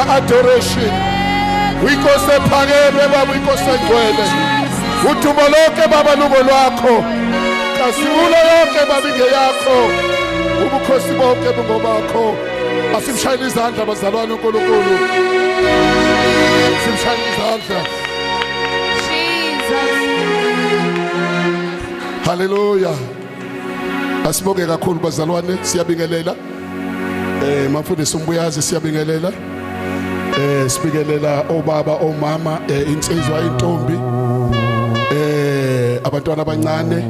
the adoration. Uyinkosi ephakeme baba, uyinkosi engcwele. Udumo lonke baba lubo lwakho. Nkazimulo yonke baba ingeyakho. Ubukhosi bonke bungobakho. Asimshayele izandla bazalwane uNkulunkulu. Simshayele izandla. Jesus. Hallelujah. Asibonge kakhulu bazalwane, siyabingelela. Mafundisi umbuyazi siyabingelela. Sibingelela obaba, omama, insizwa, intombi. Abantwana abancane.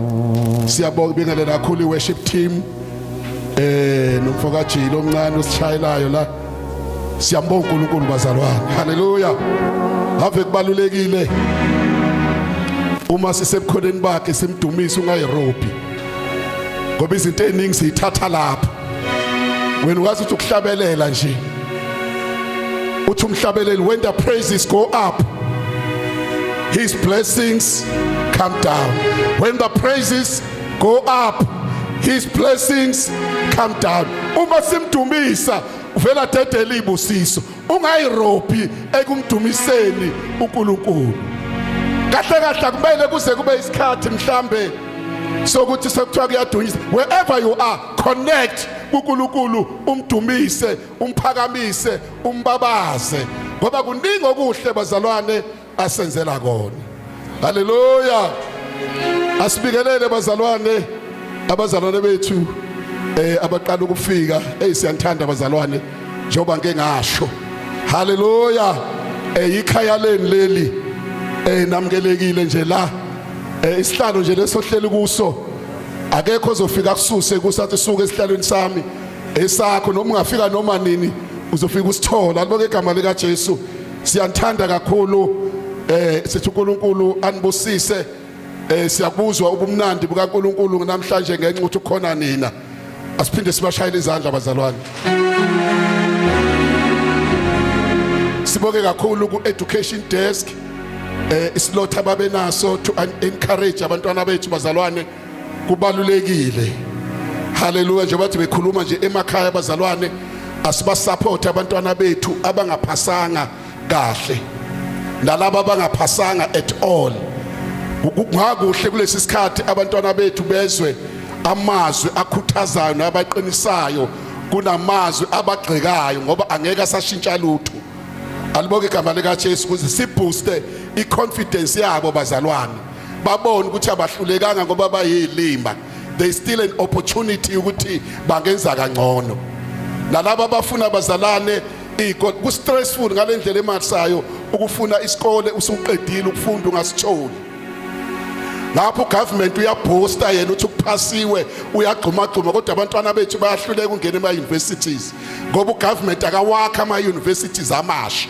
Siyabonga bingelela kakhulu iworship team. Nomfokajilo omncane osishayelayo la. Siyambonga uNkulunkulu bazalwane. Hallelujah. Ave kubalulekile uma sisebukhoneni bakhe simdumise ungayirobhi. Ngoba izinto eziningi siyithatha lapho. Wena ukwazi ukuthi ukuhlabelela nje. Uthi umhlabeleli when the praises go up his blessings come down. When the praises go up his blessings come down. Uma simdumisa uvela dedela ibusiso ungayirobhi ekumdumiseni uNkulunkulu. Kahle kahle kumele kuze kube isikhathi mhlambe sokuthi sekuthiwa kuyadunyisa. Wherever you are, connect kuNkulunkulu, umdumise, umphakamise, umbabaze, ngoba kuningi okuhle bazalwane asenzela kona. Haleluya. Asibikelele bazalwane, abazalwane bethu abaqala ukufika. Hey, siyanthanda bazalwane, njengoba ngike ngasho. Haleluya. Ikhaya leni leli, namukelekile nje la. Isihlalo nje lesohleli kuso, akekho ozofika kususe kusathi suke esihlalweni sami. Esakho, noma ungafika noma nini uzofika usithola. Alibonge igama lika Jesu. Siyanthanda kakhulu. Sithi uNkulunkulu anibusise. Siyabuzwa ubumnandi bukaNkulunkulu namhlanje ngenxa ukuthi ukhona nina. Asiphinde sibashayele izandla bazalwane. Sibonge kakhulu ku education desk, islot ababenaso to encourage abantwana bethu bazalwane, kubalulekile. Haleluya. Njengoba bathi bekhuluma nje emakhaya bazalwane, asibasupport abantwana bethu abangaphasanga kahle nalabo abangaphasanga at all. Kungakuhle kulesi sikhathi abantwana bethu bezwe amazwi akhuthazayo nabaqinisayo kunamazwi abagxekayo, ngoba angeke asashintsha lutho. Alibonge igama lika Jesu, ukuze sibooste iconfidence yabo bazalwane, babone ukuthi abahlulekanga ngoba bayilima. There is still an opportunity ukuthi bangenza kangcono. Nalabo abafuna bazalane ikole, ku stressful ngalendlela emalisayo ukufuna isikole usuqedile ukufunda ungasitholi. Lapho ugovernment uyaboosta yena uthi kuphasiwe, uyagxuma gxuma, kodwa abantwana bethu bayahluleka ukungena ema universities ngoba ugovernment akawakha ama universities amasha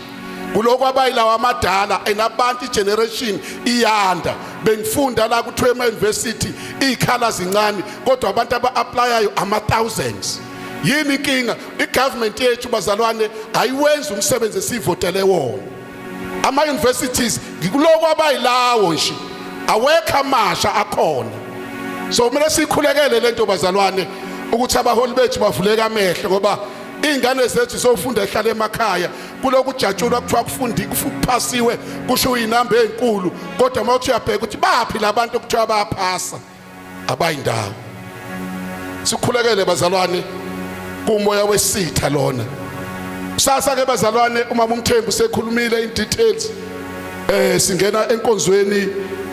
kuloko abayilawa amadala. And abantu, igeneration iyanda. Bengifunda la kuthiwa ema university izikhala zincane, kodwa abantu aba-applyayo ama thousands. Yini inkinga? Igovernment yethu bazalwane ayiwenzi umsebenzi esivotele wona. Ama universities ngikuloko abayilawo nje, awekho amasha akhona. So kumele sikhulekele lento bazalwane, ukuthi abaholi bethu bavuleke amehlo, ngoba iy'ngane zethu zofunda ehlala emakhaya kulokujatshulwa kuthiwa kufundi kuphasiwe, kusho iy'namba ey'nkulu, kodwa uma uthi uyabheka ukuthi baphi labantu okuthiwa bayaphasa, abayindawo. Sikhulekele bazalwane, kumoya wesitha lona. Kusasa ke bazalwane, uma umthembu sekhulumile in details, singena enkonzweni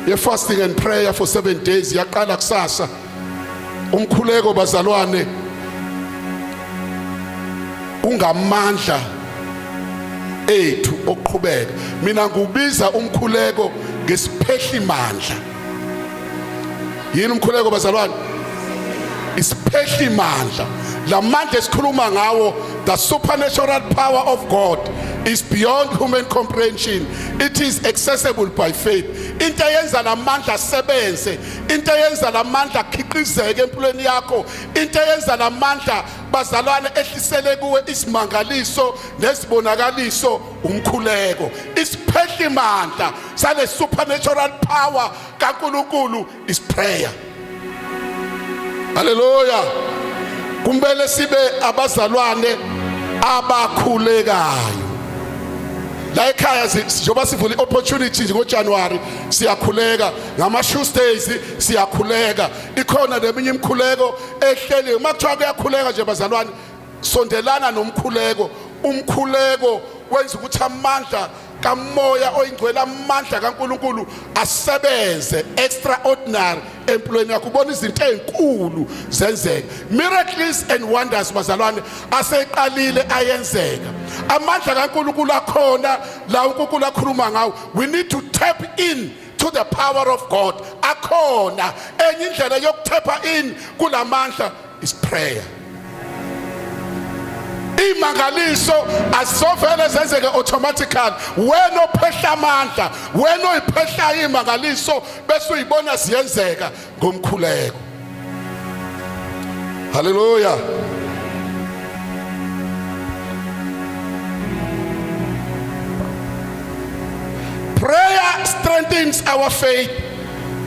ye fasting and prayer for 7 days, yaqala kusasa. Umkhuleko bazalwane ungamandla ethu okuqhubeka. Mina ngubiza umkhuleko ngesiphehli mandla. Yini umkhuleko bazalwane? Isiphehli mandla. Lamandla esikhuluma ngawo, the supernatural power of God, is beyond human comprehension. It is accessible by faith. Into eyenza lamandla asebenze, into eyenza lamandla akhiqizeke empilweni yakho, into eyenza lamandla bazalwane ehlisele kuwe isimangaliso nezibonakaliso, umkhuleko. Isiphehli mandla sale supernatural power kaNkulunkulu is prayer. Haleluya. Kumele sibe abazalwane abakhulekayo. La ekhaya njengoba sivula i-opportunity nje ngoJanuary siyakhuleka, ngama Tuesdays siyakhuleka, ikhona neminye imikhuleko ehleliwe. Uma kuthiwa kuyakhuleka nje bazalwane, sondelana nomkhuleko. Umkhuleko wenza ukuthi amandla kamoya oyingcwele, amandla kaNkuluNkulu asebenze extraordinary empilweni yakho, ubona izinto ezinkulu zenzeka. Miracles and wonders bazalwane aseqalile ayenzeka. Amandla kaNkuluNkulu akhona la uNkulunkulu akhuluma ngawo. We need to tap in to the power of God. Akhona enye indlela yokuthepha in kulamandla is prayer. Imangaliso azisovele zenzeke automatically. Wena ophehla amandla, wena oyiphehlayo imangaliso bese uyibona ziyenzeka ngomkhuleko. Haleluya. Prayer strengthens our faith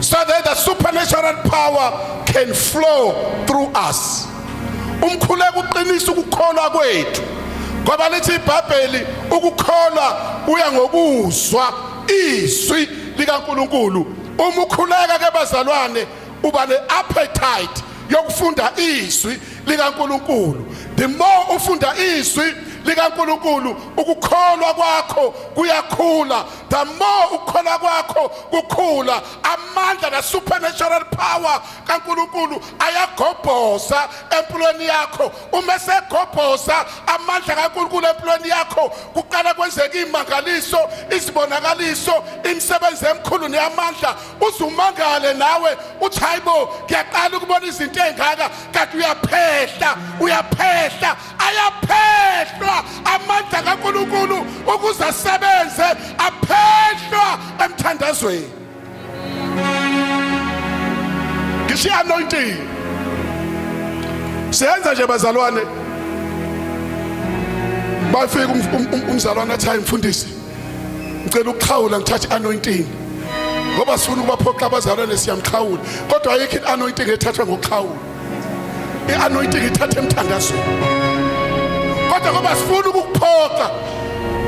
so that the supernatural power can flow through us. Umkhuleko uqinisa ukukholwa kwethu, ngoba lithi iBhayibheli ukukholwa uya ngokuzwa izwi likaNkuluNkulu. Uma ukhuleka ke bazalwane, uba ne-appetite yokufunda izwi likaNkuluNkulu. The more ufunda izwi likaNkuluNkulu, ukukholwa kwakho kuyakhula. The more ukukholwa kwakho kukhula, amandla na supernatural power kaNkuluNkulu ayagobhoza empilweni yakho. Uma esegobhoza amandla kaNkuluNkulu empilweni yakho, kuqala kwenzeka imangaliso, izibonakaliso, imisebenzi emikhulu neyamandla. Uzumangale nawe uthi hayibo, ngiyaqala ukubona izinto ezingaka, kanti uyaphehla, uyaphehla, ayaphehlwa amandla kaNkuluNkulu ukuze asebenze, aphehlwa emthandazweni. Ngisho i-anointing siyenza nje bazalwane. Bafika umzalwane athi hayi mfundisi, ngicela ukuxhawula, ngithathe i-anointing, ngoba sifuna ukubaphoqa abazalwane, siyamxhawula. Kodwa ayikho i-anointing ethathwa ngokuxhawula. I-anointing ithatha emthandazweni. Kodwa ngoba sifuna ukukuphoqa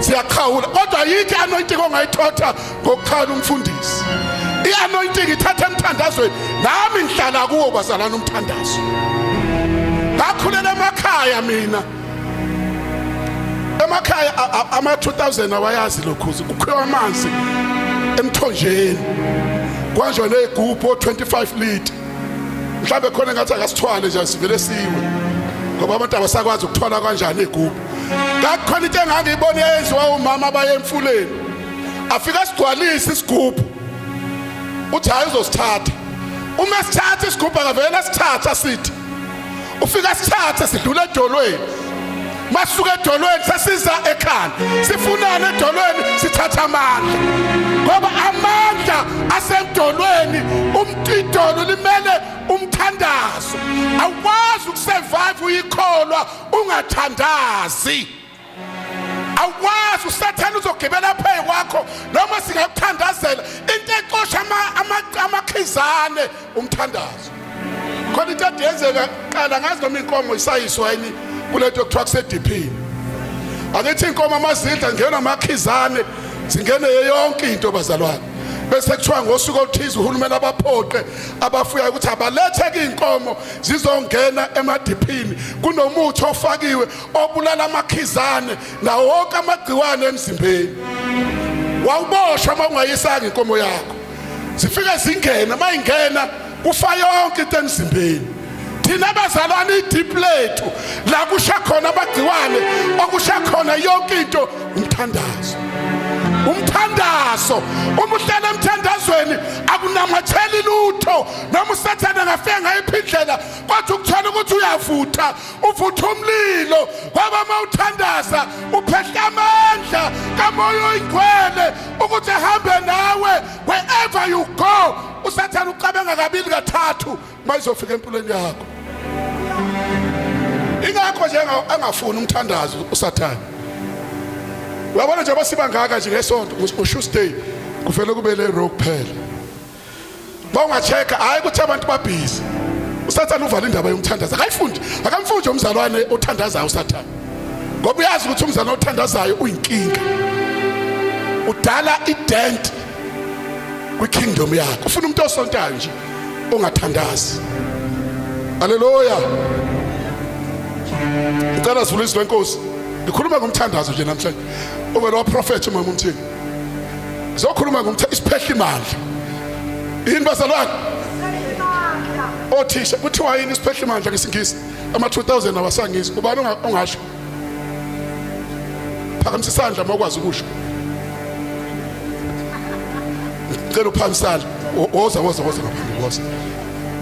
siyaqhawula, kodwa ayikho i-anointing ongayithotha ngokuqhala umfundisi. I-anointing ithatha emthandazweni. Nami ngihlala kuwo bazalwane umthandazo. Ngakhulela emakhaya mina, emakhaya ama-2000 awayazi lokhuzi, kukhiwa amanzi emthonjeni, kwanjwa ney'gubhu o-25 litre. Mhlawumbe khona engathi akasithwale nje, sivele siwe, ngoba abantu abasakwazi ukuthwala kanjani iy'gubhu. Ngakukhona into engangiyibona eyenziwa umama abaye emfuleni, afike asigcwalise isigubhu, uthi hhayi uzosithatha. Uma sithatha isigubhu, akavele asithatha, sithi ufika sithathe sidlule edolweni. Masuka edolweni sesiza ekhanda, sifunana edolweni, sithatha amandla, ngoba amandla asedolweni. Umtidolo limele umthandazo. Awukwazi ukusurvive uyikholwa ungathandazi, awukwazi. Usathane uzogibela phezu kwakho noma singakuthandazela. Into exosha amakhizane umthandazo. Khona into ade yenzeka qala, ngazi noma inkomo isayiswa yini kulento kuthiwa kusediphini. Akithi inkomo amazidla ngena amakhizane, zingene yonke into bazalwane. Bese kuthiwa ngosuku oluthize uhulumeni abaphoqe abafuyayo ukuthi abalethe inkomo zizongena emadiphini, kunomuthi ofakiwe obulala amakhizane nawo wonke amagciwane emzimbeni. Wawuboshwa uma ungayisanga inkomo yakho. Zifike zingena, uma ingena kufa yonke into emzimbeni. Thina abazalwane idip lethu la kusha khona amagciwane, okusha khona yonke into, umthandazo. Umthandazo, uma uhlala emthandazweni akunamatheli lutho, noma usathane angafika ngayiphi indlela, kodwa ukuthola ukuthi uyavutha, uvutha umlilo, ngoba uma uthandaza uphehla amandla kamoya oyingcwele ukuthi ahambe nawe wherever you go. Usathane ucabanga kabili kathathu mayizofika empilweni yakho. Ingakho nje angafuni umthandazo usathane. Uyabona nje basiba ngaka nje ngesonto, ngo-Tuesday kuvele kube le row kuphela. Bawungachecka hayi ukuthi abantu babhizi. Usathane uvala indaba yomthandazo, akayifundi, akamfundi umzalwane othandazayo usathane, ngoba uyazi ukuthi umzalwane othandazayo uyinkinga. Udala ident kwi-kingdom yakho. Ufuna umuntu osontayo nje ongathandazi. Haleluya. Ngicela sivule izwi lenkosi. Ngikhuluma ngomthandazo nje namhlanje. Uvele waprofetha umama umthini. Ngizokhuluma ngomthandazo isiphehla imandla. Yini bazalwane? Othisha kuthiwa yini isiphehla imandla ngesingisi? Ama 2000 awasangizwa. Ubani ongasho? Phakamisa isandla uma ukwazi ukusho. Ngicela uphakamisa isandla. Woza woza woza ngaphambili woza.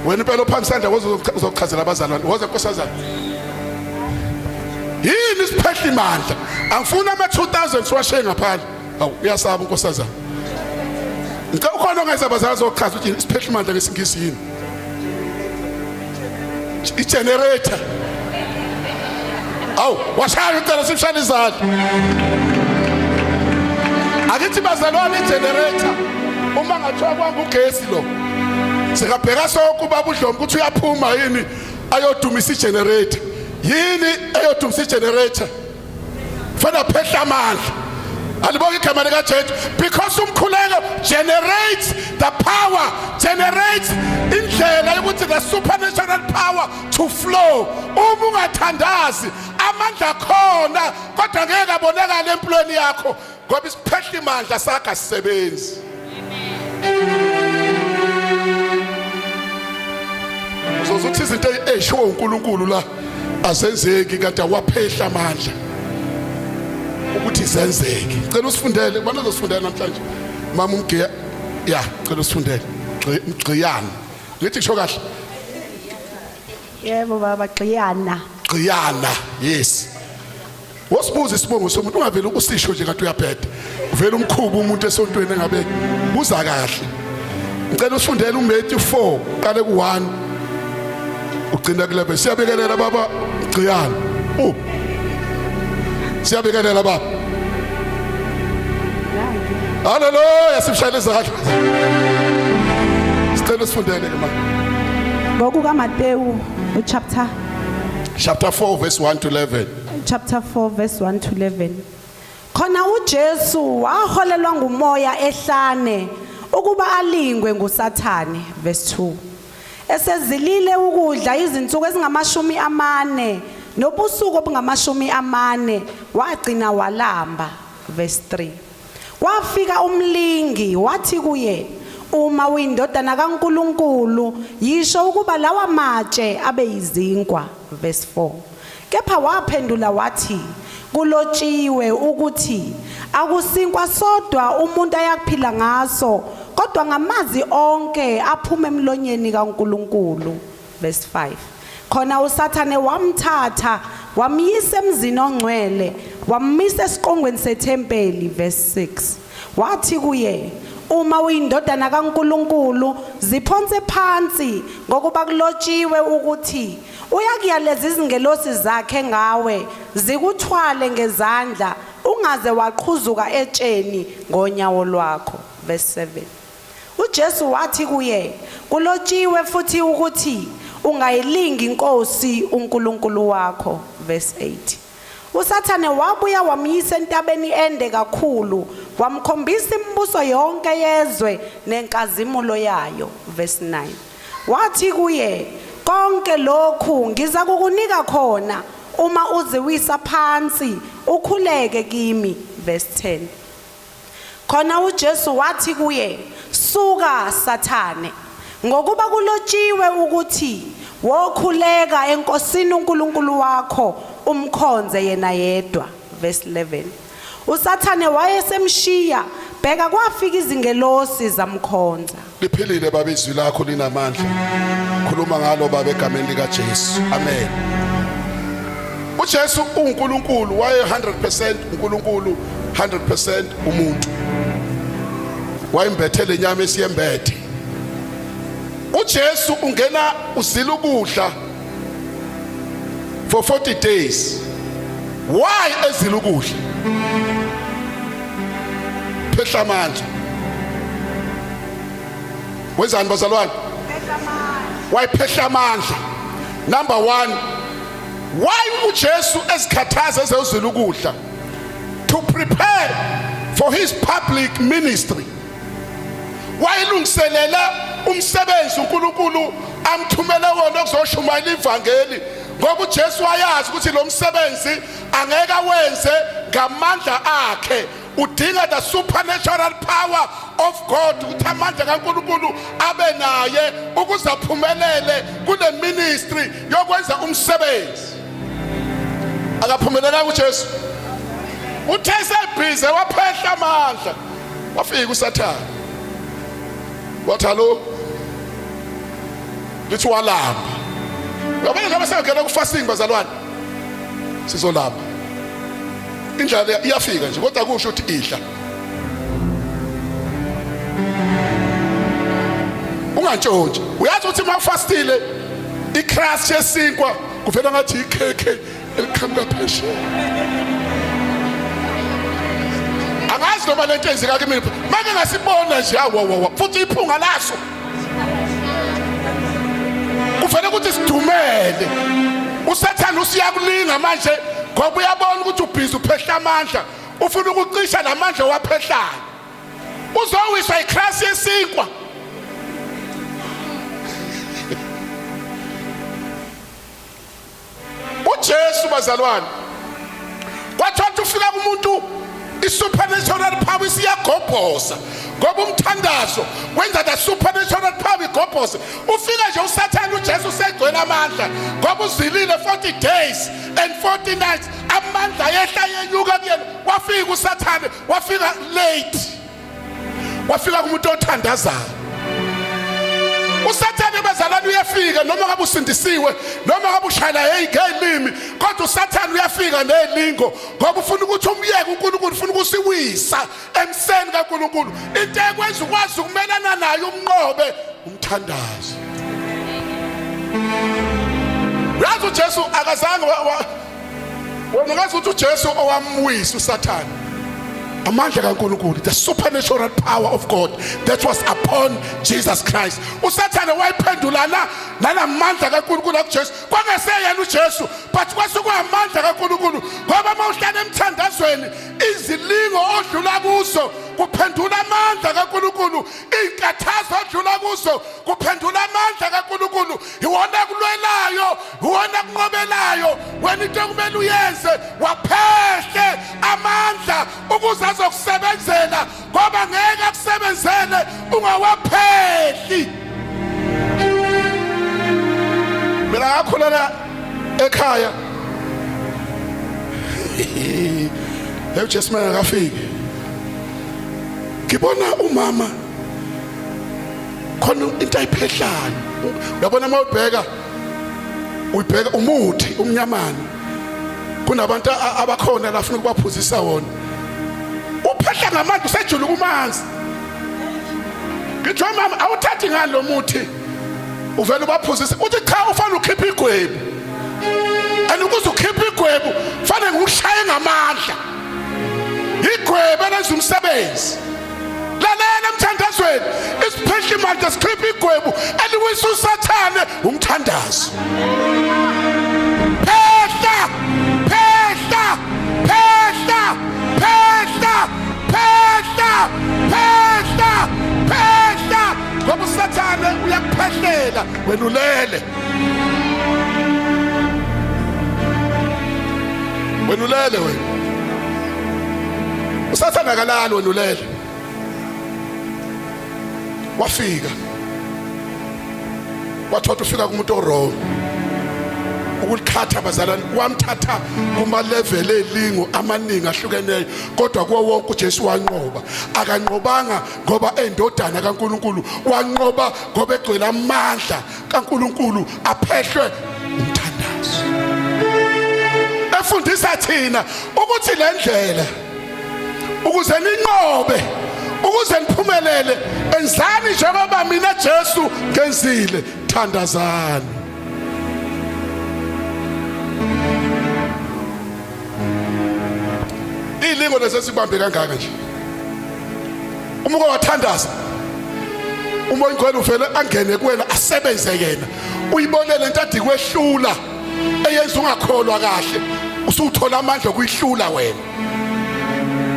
Wena impela uphakamisa isandla woza uzochazela abazalwane. Woza nkosazana. Yini isiphehla imandla? Angifuni ama 2000 siwashiye ngaphandle. Awu uyasaba unkosazana. Ngicela ukhona ongeza abazalwane azochaza ukuthi isiphehla imandla ngesingisi yini. I-generator. Awu washaya ucela simshaya izandla. Akithi bazalwane i-generator uma ngathiwa kwamba ugesi lo sikabheka sonke ubaba uDlomo ukuthi uyaphuma yini ayodumisa i-generator. Yini eyodumisa i-generator? Fanele phehla amandla. Alibonke igama likaJesu because umkhuleko generates the power, generates indlela yokuthi the supernatural power to flow. Uma ungathandazi amandla khona kodwa ngeke abonakale empilweni yakho ngoba isiphehla imandla sakho asisebenzi. Uzoza uthi izinto ezishiwo uNkulunkulu la azenzeki kanti awaphehla amandla ukuthi zenzeke. Cela usifundele, ubani ozosifundela namhlanje? Mama umgiya ya, cela usifundele. Mgqiyana. Ngithi kusho kahle. Yebo baba Gqiyana. Gqiyana, yes. Wosibuza isibongo somuntu ungavele usisho nje kanti uyabheda. Uvela umkhuba umuntu esontweni engabe buza kahle. Ngicela usifundele uMatthew 4 qale ku1 ugcina ku11. Siyabikelela baba Gqiyana. Oh. Siyabikelela baba. Haleluya simshayele izandla. Sicela usifundele ke mama. Ngokuka Mateyu chapter Chapter 4 verse 1 to 11. Chapter 4 verse 1 to 11. Khona uJesu waholelwa ngumoya ehlane ukuba alingwe nguSathane verse 2. Esezilile ukudla izinsuku ezingamashumi amane nobusuku obungamashumi amane wagcina walamba verse 3. Kwafika umlingi wathi kuye uma uyindodana kaNkuluNkulu yisho ukuba lawa matshe abe yizinkwa verse 4. Kepha waphendula wathi, Kulotshiwe ukuthi, Akusinkwa sodwa umuntu ayakuphila ngaso, kodwa ngamazwi onke aphuma emlonyeni kaNkulunkulu. Verse 5. Khona uSathane wamthatha wamyisa emzini ongcwele, wammisa esiqongweni sethempeli. Verse 6. Wathi kuye, Uma uyindodana kaNkulunkulu, ziphonse phansi, ngokuba kulotshiwe ukuthi, Uyakuyaleza izingelosi zakhe ngawe, zikuthwale ngezandla, ungaze waqhuzuka etsheni ngonyawo lwakho. Verse 7. UJesu wathi kuye, Kulotshiwe futhi ukuthi, Ungayilingi iNkosi uNkulunkulu wakho. Verse 8. USathane wabuya wamyisa entabeni ende kakhulu, wamkhombisa imibuso yonke yezwe nenkazimulo yayo. Verse 9. Wathi kuye, Konke lokhu ngiza kukunika khona uma uziwisa phansi ukhuleke kimi. Verse 10. Khona uJesu wathi kuye, Suka Sathane, ngokuba kulotshiwe ukuthi, Wokhuleka eNkosini uNkulunkulu wakho, umkhonze yena yedwa. Verse 11. USathane wayesemshiya, bheka kwafika izingelosi zamkhonza. Liphilile baba izwi lakho linamandla. Khuluma ngalo baba egameni lika Jesu. Amen. uJesu uNkulunkulu waye 100% uNkulunkulu 100% umuntu. Wayimbethe lenyama esiyembethe. uJesu ungena uzila ukudla for 40 days. Why ezila ukudla? Phehla amandla. Wenzani bazalwane? Wayiphehla amandla. Number 1, why uJesu ezikhathaza ezewuzila ukudla? To prepare for his public ministry. Wayelungiselela umsebenzi uNkulunkulu amthumele wona okuzoshumayela ivangeli, ngoba uJesu wayazi ukuthi lo msebenzi angeke awenze ngamandla akhe, udinga the supernatural power of God, ukuthi amandla kaNkulunkulu abe naye ukuze aphumelele kule ministry yokwenza umsebenzi. Akaphumelelanga uJesu, uthe sebhize waphehla amandla, wafika uSathane wathi hallo, lithi walamba. Uyabona njengoba sengena ku-fasting bazalwane, sizolamba, indlala iyafika nje, kodwa kusho ukuthi idla ungantshontshi. Uyazi ukuthi uma ufastile icrust yesinkwa kuvela ngathi ikhekhe eliqhamuka phesheya. Angazi noma lento enzeka kimi, make ngasibona nje, awawawa, futhi iphunga laso kufanele ukuthi sidumele. Usathane usiyakulinga manje ngoba uyabona ukuthi ubhizi uphehla amandla, ufuna ukucisha lamandla owaphehlayo. Uzowiswa icrust yesinkwa. UJesu bazalwane kwathiwa ufika kumuntu i-supernatural power isiyagobhoza, ngoba umthandazo wenza the supernatural power igobhoze. Ufika nje uSathane, uJesu usegcwele amandla ngoba uzilile 40 days and 40 nights, amandla yehla yenyuka kuyena. Wafika uSathane, wafika late, wafika kumuntu othandazayo. Usathane bazalwane uyafika noma ngabe usindisiwe, noma ngabe ushayela hey ngelimi, kodwa usathane uyafika nelingo ngoba ufuna ukuthi umyeke uNkulunkulu, ufuna ukusiwisa emseni kaNkulunkulu. Into ekwenza ukwazi ukumelana naye umnqobe umthandazo. Uyazi uJesu akazange, wena ungazi ukuthi uJesu owamwisa uSathane, amandla kaNkulunkulu, the supernatural power of God that was upon Jesus Christ. USathane wayiphendulana nalamandla kaNkulunkulu akuJesu, kwangeseyena uJesu, but kwasukwamandla kaNkulunkulu, ngoba uma uhlala emthandazweni izilingo odlula kuzo kuphendula amandla kaNkulunkulu, izinkathazo odlula kuzo kuphendula amandla kaNkulunkulu. Iwona kulwelayo, iwona kunqobelayo. Wena into okumele uyenze, waphehle amandla ukuze azokusebenzela, ngoba ngeke akusebenzele ungawaphehli. Mina ngakhulela ekhaya, hey, uJesu mina akafiki, ngibona umama khona into ayiphehlayo. Uyabona uma ubheka, uyibheka umuthi umnyamana, kunabantu abakhona la afuna ukubaphuzisa wona, uphehla ngamandla, usejula kumanzi. Ngithi mama, awuthathi ngani lo muthi uvela ubaphuzise? Uthi cha, ufanele ukhiphe igwebu, and ukuze ukhiphe igwebu fanele ngiwushaye ngamandla, igwebu elenza umsebenzi. Lalela emthandazweni, isiphehli manje sikhipha igwebu eliwisa uSathane, umthandazo. Phehla, phehla, phehla, phehla, phehla, phehla, phehla, ngoba uSathane uyakuphehlela wena ulele, wena ulele, wena uSathane akalali, wena ulele. Wafika wathola ufika kumuntu owrong ukulikhatha bazalwane, wamthatha kuma level elingo amaningi ahlukeneyo, kodwa kuwo wonke uJesu wanqoba. Akanqobanga ngoba endodana kaNkuluNkulu, wanqoba ngoba egcwele amandla kaNkuluNkulu aphehlwe umthandazo. Efundisa thina ukuthi le ndlela ukuze ninqobe, ukuze niphumelele, enzani njengoba mina Jesu ngenzile, thandazani. Ilingo lesesibambe kangaka nje, uma uke wathandaza uMoya oNgcwele uvele angene kuwena asebenze yena, uyibone lento ade kwehlula eyenza ungakholwa kahle, usuthola amandla okuyihlula wena.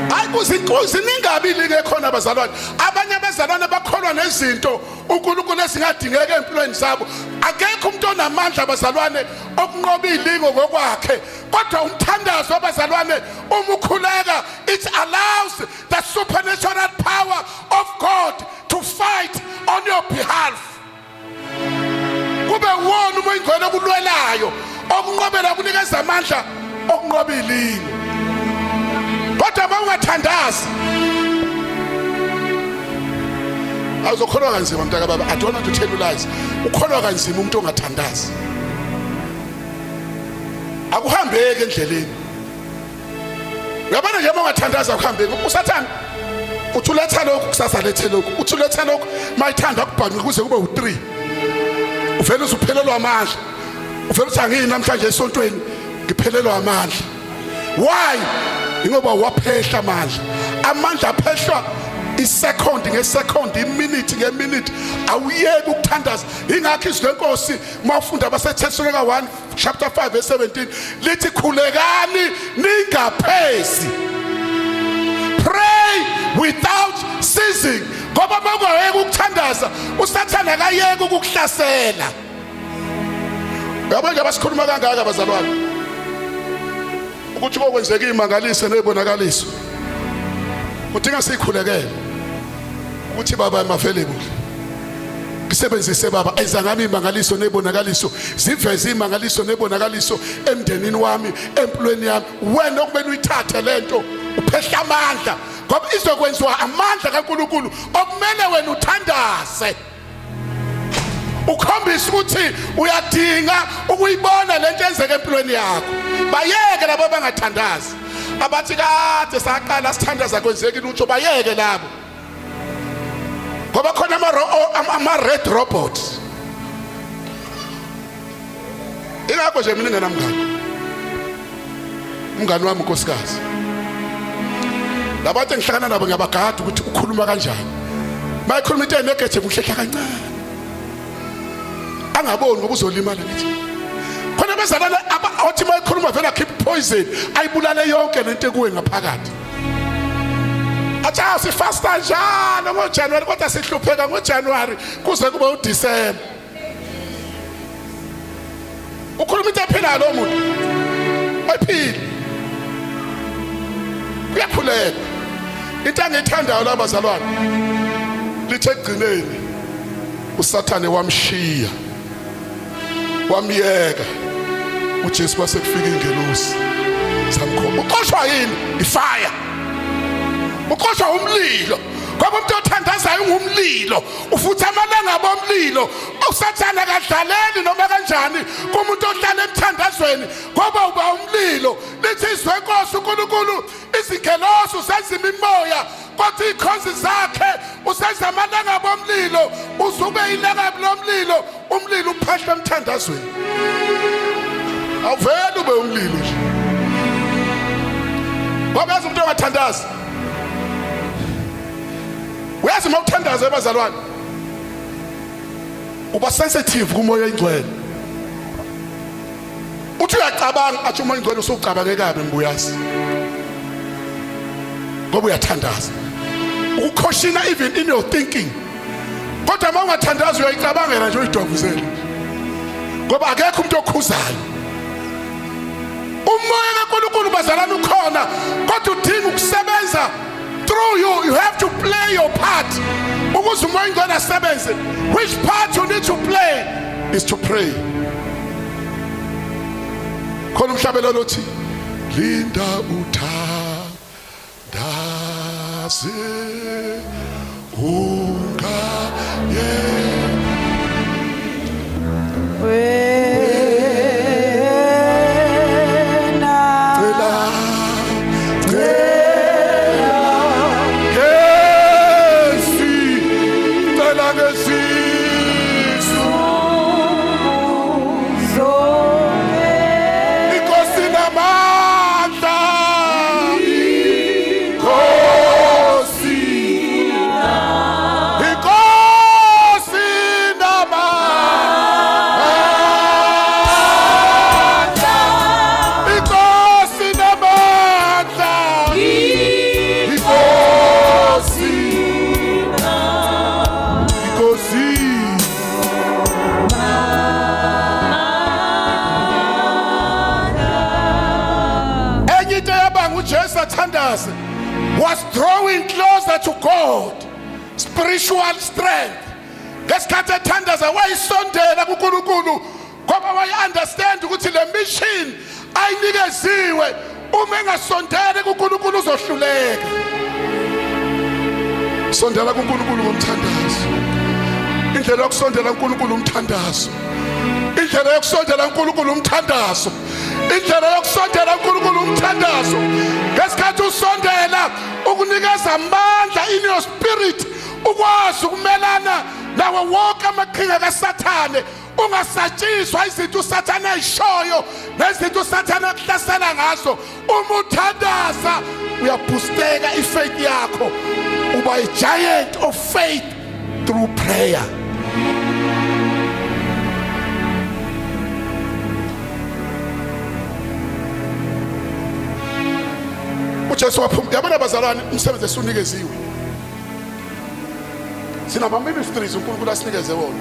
Hayi, kuzinkosi ningabi lingekhona bazalwane. Abanye abazalwane bakholwa nezinto uNkulunkulu ezingadingeka empilweni zabo. Akekho umuntu onamandla, bazalwane, okunqoba ilingo ngokwakhe, kodwa umthandazo wabazalwane, uma ukhuleka, it allows the supernatural power of God to fight on your behalf. Kube wona uMoya oyiNgcwele okulwelayo, okunqobela, kunikeza amandla okunqoba ilingo. Kodwa uma ungathandazi, awuzokholwa kanzima, mntaka baba. I don't want to tell you lies. Ukholwa kanzima umuntu ongathandazi, akuhambeki endleleni. Uyabona nje, uma ungathandaza akuhambeki. Usathane uthi uletha lokhu, kusasa lethe lokhu, uthi uletha lokhu, mayithanda kubhanqa kuze kube u3. Uvele uzuphelelwa amandla, uvele uthi angiyi namhlanje esontweni, ngiphelelwa amandla. Why? Ingoba waphehla amandla. Amandla aphehlwa isecond ngesecond, iminute ngeminute. Awuyeki ukuthandaza. Ingakho izwi lenkosi, mawufunda abaseThesalonika 1 chapter 5 verse 17, lithi khulekani ningaphezi, pray without ceasing, ngoba mawungayeki ukuthandaza, uSathane akayeki ukukuhlasela. Uyabona nje, abasikhuluma kangaka bazalwane ukuthi kokwenzeka imangaliso nezibonakaliso, kudinga sikhulekele ukuthi, "Baba, I'm available, ngisebenzise Baba, enza ngami imangaliso nezibonakaliso, ziveze imangaliso nezibonakaliso emndenini wami, empilweni yami." Wena okumele uyithathe lento, uphehla amandla, ngoba izokwenziwa amandla kaNkuluNkulu. Okumele wena uthandaze, ukhombisa ukuthi uyadinga ukuyibona lento enzeka empilweni yakho. Bayeke labo abangathandazi, abathi kade saqala sithandaza, kwenzeki lutho. Bayeke labo, ngoba khona ama red robots. Ingakho nje mina ngingenamngani. Umngani wami unkosikazi. Labantu engihlangana nabo ngiyabagada ukuthi ukhuluma kanjani. Mayikhuluma into enegative, uhlehla kancane, angaboni, ngoba uzolimala. Ngithi khona abazalwane othi mayikhuluma vele akhiphe poison, ayibulale yonke lento ekuwe ngaphakathi. Athi ah, sifasta njalo ngoJanuary, kodwa sihlupheka ngoJanuary kuze kube uDecember. Ukhuluma into ephilayo lo muntu, ayiphili. Kuyakhuleka. Into engiyithandayo la bazalwane, lithe ekugcineni uSathane wamshiya, wamyeka uJesu. Kwase kufika ingelosi, samkhomba. Uxoshwa yini? Ifire. Uxoshwa umlilo, ngoba umuntu othandazayo ungumlilo, ufutha amalanga bomlilo. USathane akadlaleli noma kanjani kumuntu ohlala emthandazweni, ngoba uba umlilo. Lithi izwe Nkosi uNkulunkulu, izingelosi usenza imimoya, kodwa izikhonzi zakhe usenza amalanga bomlilo. Uzube ilangabi lomlilo. Umlilo uphehla emthandazweni, awuvele ube umlilo nje, ngoba yazi umuntu ongathandazi. Uyazi, uma uthandaza, ebazalwane, uba sensitive kuMoya oyiNgcwele. Uthi uyacabanga, athi uMoya oyiNgcwele, usucabange kabi, mbuyazi, ngoba uyathandaza. Ukucaution even in your thinking. Kodwa uma ungathandazi, uyayicabangela nje, uyidovuzele, ngoba akekho umuntu okhuzayo. Umoya kaNkulunkulu, bazalwane, ukhona, kodwa udinga ukusebenza through you. You have to play your part ukuze uMoya oyiNgcwele asebenze. Which part you need to play is to pray. Khona umhlabelelo othi linda uthandaze ungaye. Wena Cela, cela ngesi, cela ngesisu. Zonke. Inkosi namandla, Inkosi, Inkosi namandla, Inkosi namandla. athandaze was drawing closer to God, spiritual strength. Ngesikhathi ethandaza wayisondela kuNkulunkulu ngoba waye-understand ukuthi le mission ayinikeziwe, uma engasondeli kuNkulunkulu uzohluleka. Sondela kuNkulunkulu ngomthandazo. Indlela yokusondela kuNkulunkulu umthandazo. Indlela yokusondela kuNkulunkulu umthandazo. Indlela yokusondela kuNkulunkulu umthandazo. Ngesikhathi usondela ukunikeza amandla in your spirit, ukwazi ukumelana nawo wonke amaqhinga kaSathane, ungasatshiswa izinto uSathane ayishoyo nezinto uSathane akuhlasela ngazo. Uma uthandaza uyabhusteka ifaith yakho, uba a giant of faith through prayer. UJesu waphuma. Yabona bazalwane, umsebenzi esunikeziwe, sinama ministries uNkulunkulu asinikeze wona.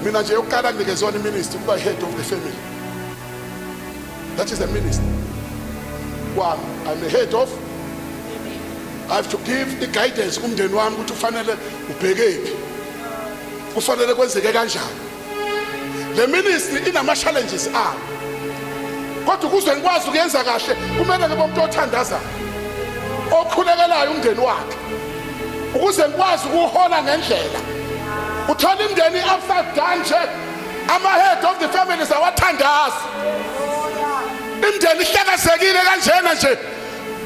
Mina nje yokuqala nginikezwe wona iministry ukuba head of the family. That is the ministry kwami. I'm a head of, I have to give the guidance kumndeni wami ukuthi ufanele ubhekephi, kufanele kwenzeke kanjani. Le ministry inama challenges ayo, kodwa ukuze ngikwazi ukuyenza kahle kumele ngibe umuntu othandazayo, okhulekelayo umndeni wakhe, ukuze ngikwazi ukuhola ngendlela. Uthola imndeni upside down nje, ama-head of the families awathandazi, imndeni ihlakazekile kanjena nje,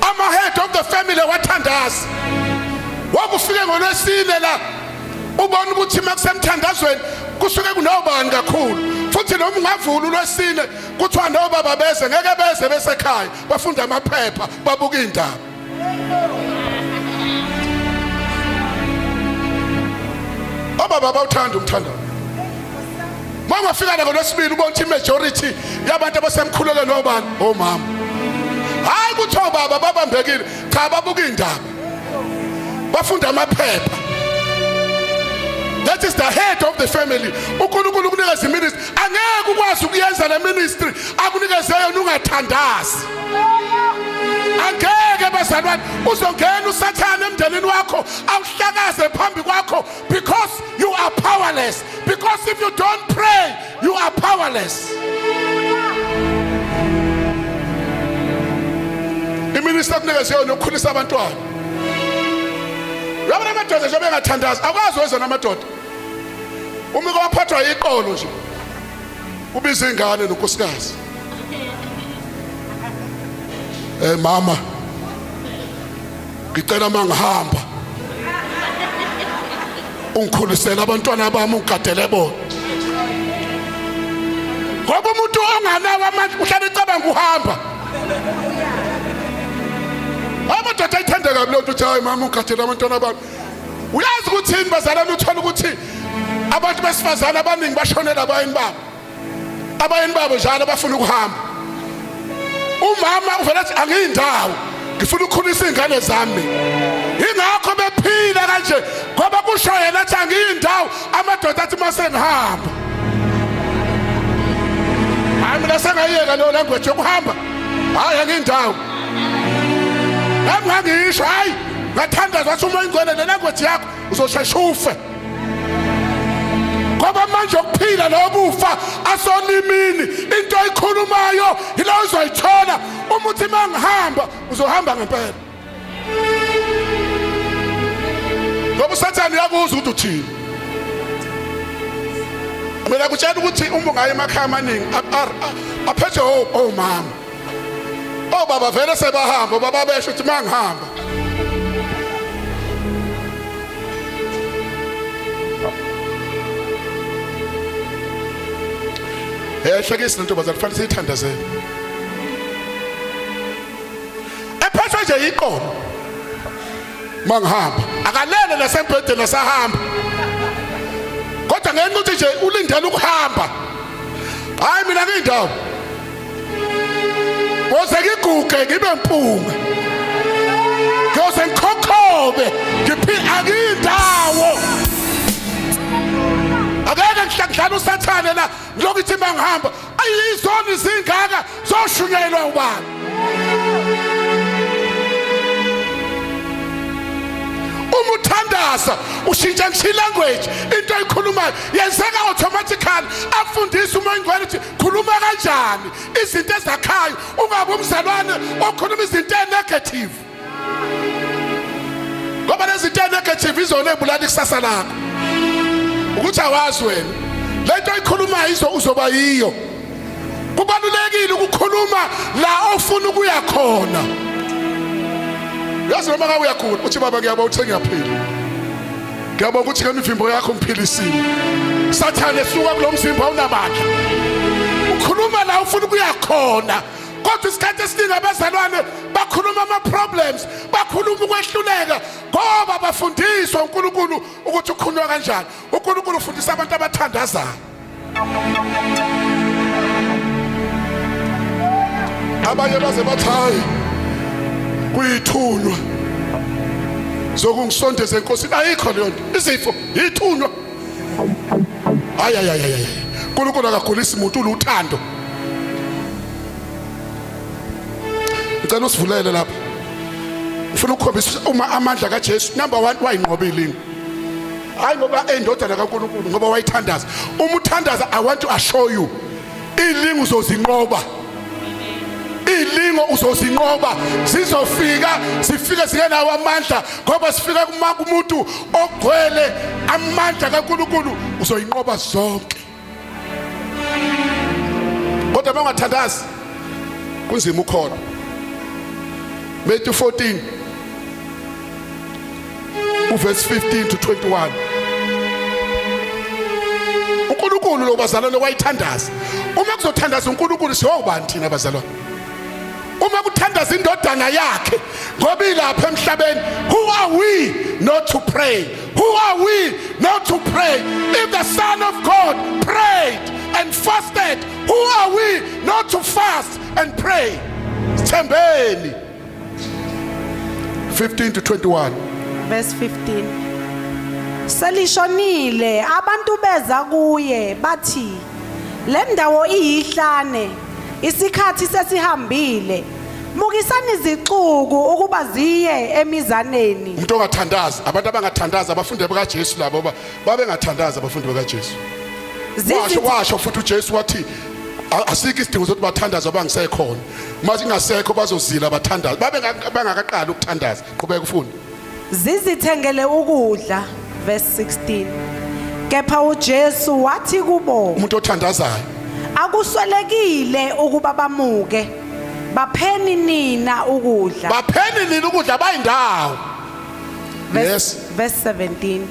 ama-head of the family awathandazi. Wakufike ngolwesine la ubona ukuthi uma kusemthandazweni kusuke kunobani kakhulu, futhi noma ungavula ulwesine kuthiwa nobaba beze, ngeke beze, besekhaya bafunda amaphepha, babuka indaba. Obaba bawuthanda umthandazo. Uma ungafika la ngolwesibili ubona ukuthi i-majority yabantu abasemkhulekweni obani? Omama. Hhayi ukuthi obaba babambekile, cha, babuka indaba, bafunda amaphepha. That is the head of the family. UNkulunkulu ukunikeza iministry, angeke ukwazi ukuyenza le ministry akunikeze yona ungathandazi. Angeke bazalwane, uzongena uSathane emndenini wakho awuhlakaze phambi kwakho, because you are powerless, because if you don't pray you are powerless. Iministry akunikeze yona ukukhulisa abantwana. Uyabona amadoda nje bengathandazi akwazi wenza namadoda. Uma kwaphathwa iqolo nje ubiza ingane nonkosikazi, eh mama, ngicela mangihamba ungikhulisele abantwana bami, ungigadele bona, ngoba umuntu onganawo amandla uhlala ecabanga uhamba. Amadoda ayithanda kabi loo nto, uthi hayi mama, ungigadele abantwana bami. Uyazi ukuthini bazalwane? Uthola ukuthi abantu besifazane abaningi bashonela abayeni babo, abayeni babo njalo bafuna ukuhamba. Umama uvela athi angiyindawo, ngifuna ukukhulisa iy'ngane zami. Ingakho bephila kanje, ngoba kusho yena athi angiyindawo. Amadoda athi uma sengihamba, hhayi mina sengayiyeka leyo language yokuhamba, hhayi angiyindawo. Nami ngangisho, hhayi ngathandaza, wathi uma ingcwele le language yakho uzoshesha ufe, ngoba manje ukuphila nokufa asolimini, into oyikhulumayo yilo uzoyithola. Uma uthi mangihamba, uzohamba ngempela, ngoba uSathane uyakuzwa ukuthi uthini. Mina kutshela ukuthi uma ungaye emakhaya amaningi aphethe omama, obaba vele sebahamba, obaba besho ukuthi mangihamba. Yahlekisa lentombazane, kufanele siyithandazele. Ephethwe nje iqolo mangihamba, akalele nasembhedeni asahamba, kodwa ngenxa ukuthi nje ulindele ukuhamba, hayi mina ngiyindawo, ngoze ngiguge ngibe mpunga, ngiyoze ngikhokhobe ngiphi, angiyindawo. Akeke ngihlangidlala uSathane la, ngilokhu ithi mangihamba, ayizoni zingaka zoshunyayelwa ubani? Uma uthandaza ushintsha ngisho ilanguage, into oyikhulumayo yenzeka automatically. Afundise uMoya Oyingcwele ukuthi khuluma kanjani izinto ezakhayo, ungabe umzalwane okhuluma izinto ezinegative, ngoba lezi zinto ezinegative izona ezibulala ikusasa lakho. Ukuthi awazi wena lento oyikhulumayo izo uzoba yiyo. Kubalulekile ukukhuluma la ofuna ukuya khona. Yazi noma ngabe uyakhula uthi, "Baba, ngiyabonga ukuthi ngiyaphila, ngiyabonga ukuthi ngemivimbo yakho ngiphilisile. Sathane, suka kulo mzimba, unamandla." Ukhuluma la ufuna ukuya khona. Kodwa isikhathi esiningi abazalwane bakhuluma ama-problems, bakhuluma ukwehluleka, ngoba bafundiswa uNkulunkulu ukuthi ukhulunywa kanjani. UNkulunkulu ufundisa abantu abathandazayo. Abanye baze bathi, "Hayi, kuyithunywa zokungisondeza enkosini." Ayikho leyo nto. Izifo yithunywa? Hayi, hayi, hayi, hayi! uNkulunkulu akagulisi umuntu, uluthando. Ngicela usivulele lapha. Ngifuna ukukhombisa uma amandla kaJesu. Number 1, wayinqobile ini? Hayi, ngoba eyindodana kaNkulunkulu, ngoba wayithandaza. Uma uthandaza, I want to assure you, ilingo uzozinqoba, ilingo uzozinqoba. Zizofika, zifike zingenawo amandla, ngoba sifika kuma kumuntu ogcwele amandla kaNkulunkulu. Uzoyinqoba zonke. Kodwa uma ungathandazi, kunzima ukhona. Matthew 14 uverse 15 to 21. uNkulunkulu lo, bazalwane, wayithandaza. Uma kuzothandaza uNkulunkulu, siyobani thina, bazalwane? Uma kuthandaza indodana yakhe ngoba ilapha emhlabeni, who are we not to pray? Who are we not to pray? If the Son of God prayed and fasted, who are we not to fast and pray? Sithembeni. 15 to 21. Verse 15. Selishonile, abantu beza kuye bathi, "Le ndawo iyihlane, isikhathi sesihambile. Mukisani izixuku ukuba ziye emizaneni." Umuntu ongathandazi, abantu abangathandazi, abafundi bakaJesu labo babengathandazi abafundi bakaJesu. Washo, washo futhi uJesu wathi asikho isidingo sokuthi bathandaze abangisekhona. Mase ingasekho, bazozila bathandaze. Babe bangakaqali ukuthandaza. Qhubeka ufunde. Zizithengele ukudla. Verse 16. Kepha uJesu wathi kubo, Umuntu othandazayo. "Akuswelekile ukuba bamuke. Bapheni nina ukudla." Bapheni nina ukudla, bayindawo. Yes. Verse 17.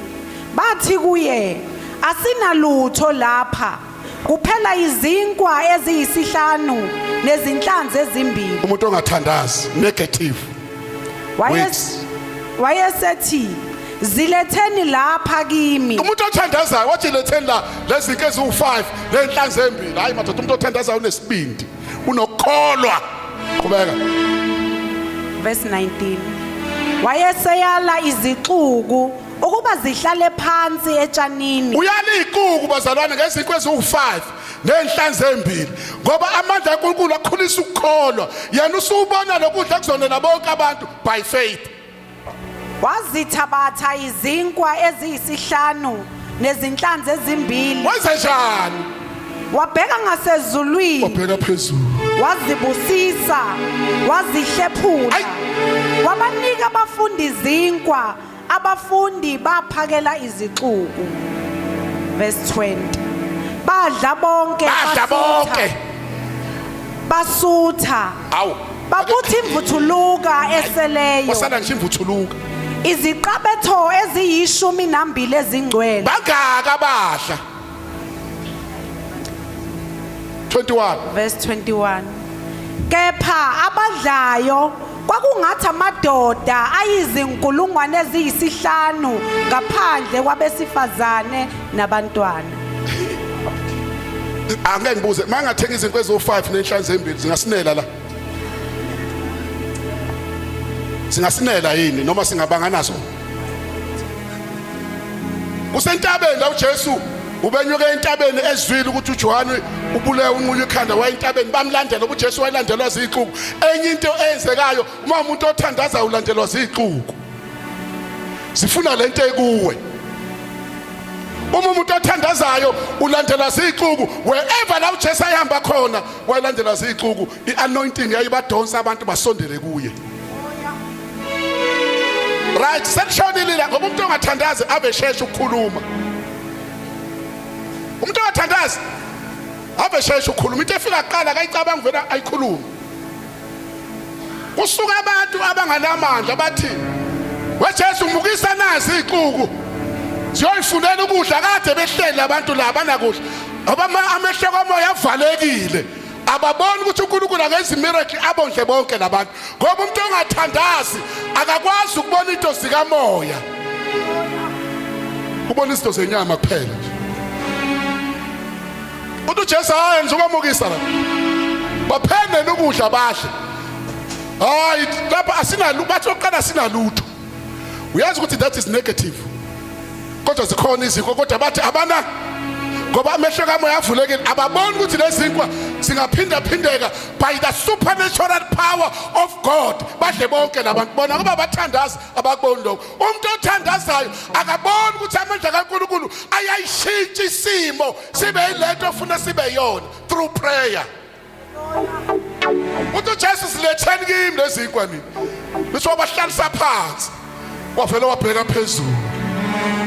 Bathi kuye, "Asinalutho lapha kuphela izinkwa eziyisihlanu nezinhlanzi ezimbili." Umuntu ongathandazi, negative. Words. Wayesethi, "Ziletheni lapha kimi." Umuntu othandazayo wathi, "Letheni la lezi zinto eziwu5 nenhlanzi embili." Hayi madoda, umuntu othandazayo unesibindi, unokukholwa. Qhubeka. Verse 19. Wayeseyala izixuku ukuba zihlale phansi etshanini. Uyala ixuku, bazalwane, ngezinkwa eziwu5 nenhlanzi embili, ngoba amandla kaNkulunkulu akhulisa ukukholwa. Yena usubona lokudla kuzonela bonke abantu by faith. Wazithabatha izinkwa eziyisihlanu nezinhlanzi ezimbili. Wenze njani? Wabheka ngasezulwini. Wabheka phezulu. Wazibusisa, wazihlephula. Ayi. Wabanika abafundi izinkwa, abafundi baphakela izixuku. Verse 20. Badla bonke. Badla basutha. Bonke. Basutha. Awu. Babutha imvuthuluka eseleyo. Wasala ngisho imvuthuluka. Iziqabetho eziyishumi nambili ezingcwele. Bangaka badla? 21. Verse 21. Kepha abadlayo kwakungathi amadoda ayizinkulungwane eziyisihlanu, ngaphandle kwabesifazane nabantwana. Angeke ngibuze, mangathenga izinto eziwu5 nenhlanzi embili, zingasinela la? Singasinela yini noma singabanga nazo? Kusentabeni la, uJesu ubenyuke entabeni ezwile ukuthi uJohane ubulewe, unqunywa ikhanda, waya entabeni, bamlandela. UJesu wayelandelwa zixuku. Enye into eyenzekayo, uma umuntu othandaza ulandelwa zixuku. Sifuna lento ekuwe. Uma umuntu othandazayo ulandela zixuku wherever la uJesu ayihamba khona, wayelandela zixuku. I-anointing yayibadonsa abantu basondele kuye. Right, selishonile la, ngoba umuntu ongathandazi ave sheshe ukukhuluma. Umuntu ongathandazi ave sheshe ukukhuluma, into efika kuqala akayicabanga, vele ayikhulume. Kusuka abantu abanganamandla bathi, weJesu mukisa nazi ixuku siyoyifunela ukudla. Kade behleli abantu la banakudla, ngoba amehlo kamoya avalekile, ababoni ukuthi uNkulunkulu akenza miracle abondle bonke labantu, ngoba umuntu ongathandazi akakwazi ukubona into zikamoya, ubona izinto zenyama kuphela nje. Uthi uJesu, hayi, ngizokwamukisa la, baphene ukudla badle. Hayi, lapha asinalutho, bathi oqala asinalutho. Uyazi ukuthi that is negative, kodwa zikhona izinkwa, kodwa bathi abana, ngoba amehlo kamoya avulekile, ababoni ukuthi lezi zinkwa zingaphinda phindeka by the supernatural power of God, badle bonke labantu. Bona ngoba bathandaza abakuboni lokho. Umuntu othandazayo akaboni ukuthi amandla kaNkulunkulu ayayishintsha isimo sibe yilento ofuna sibe yona through prayer. Uthi uJesu, siletheni kimi lezi zinkwa nini. Bese wabahlalisa phansi, wavele wabheka phezulu.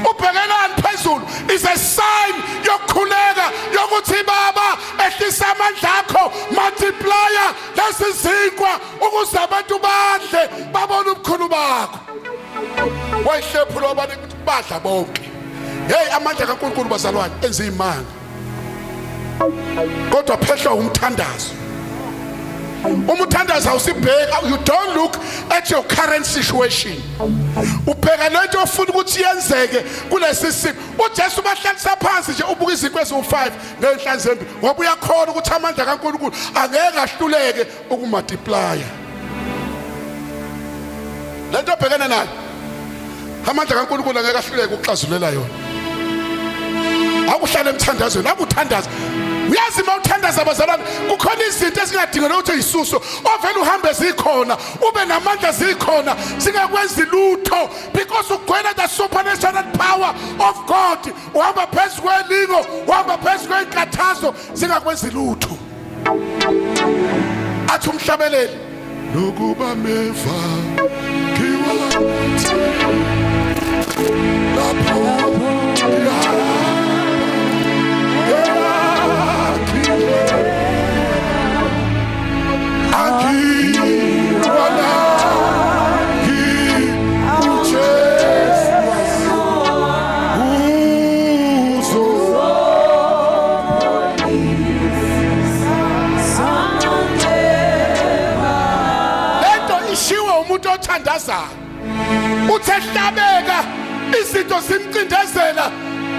Ubhekelani phezulu is a sign yokukhuleka, yokuthi Baba, ehlisa amandla akho, multiplier lezi zinkwa ukuze abantu badle babone ubukhulu bakho. Wayihlephula abantu ukuthi badla bonke. Hey, amandla kaNkulunkulu bazalwane enza imanga, kodwa phehlwa umthandazo. Uma uthandaza awusibheki, you don't look at your current situation, ubheka lento ofuna ukuthi yenzeke kulesi simo. UJesu bahlalisa phansi nje, ubuka izinkwa eziwu5 ney'nhlanzi embi, ngoba uyakhona ukuthi amandla kaNkulunkulu angeke ahluleke ukumultiplya lento obhekene nayo. Amandla kaNkulunkulu angeke ahluleke ukuxazulela yona. Akuhlale emthandazweni, akuthandaza. Uyazi, uma uthandaza abazalwane, kukhona izinto ezingadingela ukuthi uyisuso, ovele uhambe zikhona, ube namandla zikhona, zingakwenzi lutho, because ugcwele the supernatural power of God. Uhamba phezu kwelingo, uhamba phezu kwenkathazo, zingakwenzi lutho. Athi umhlabeleli, nokuba meva ngiwathi lapho angiwalaki uJesu uzo. Lento ishiwe umuntu othandazayo. Uthe hlabeka izinto zimcindezela,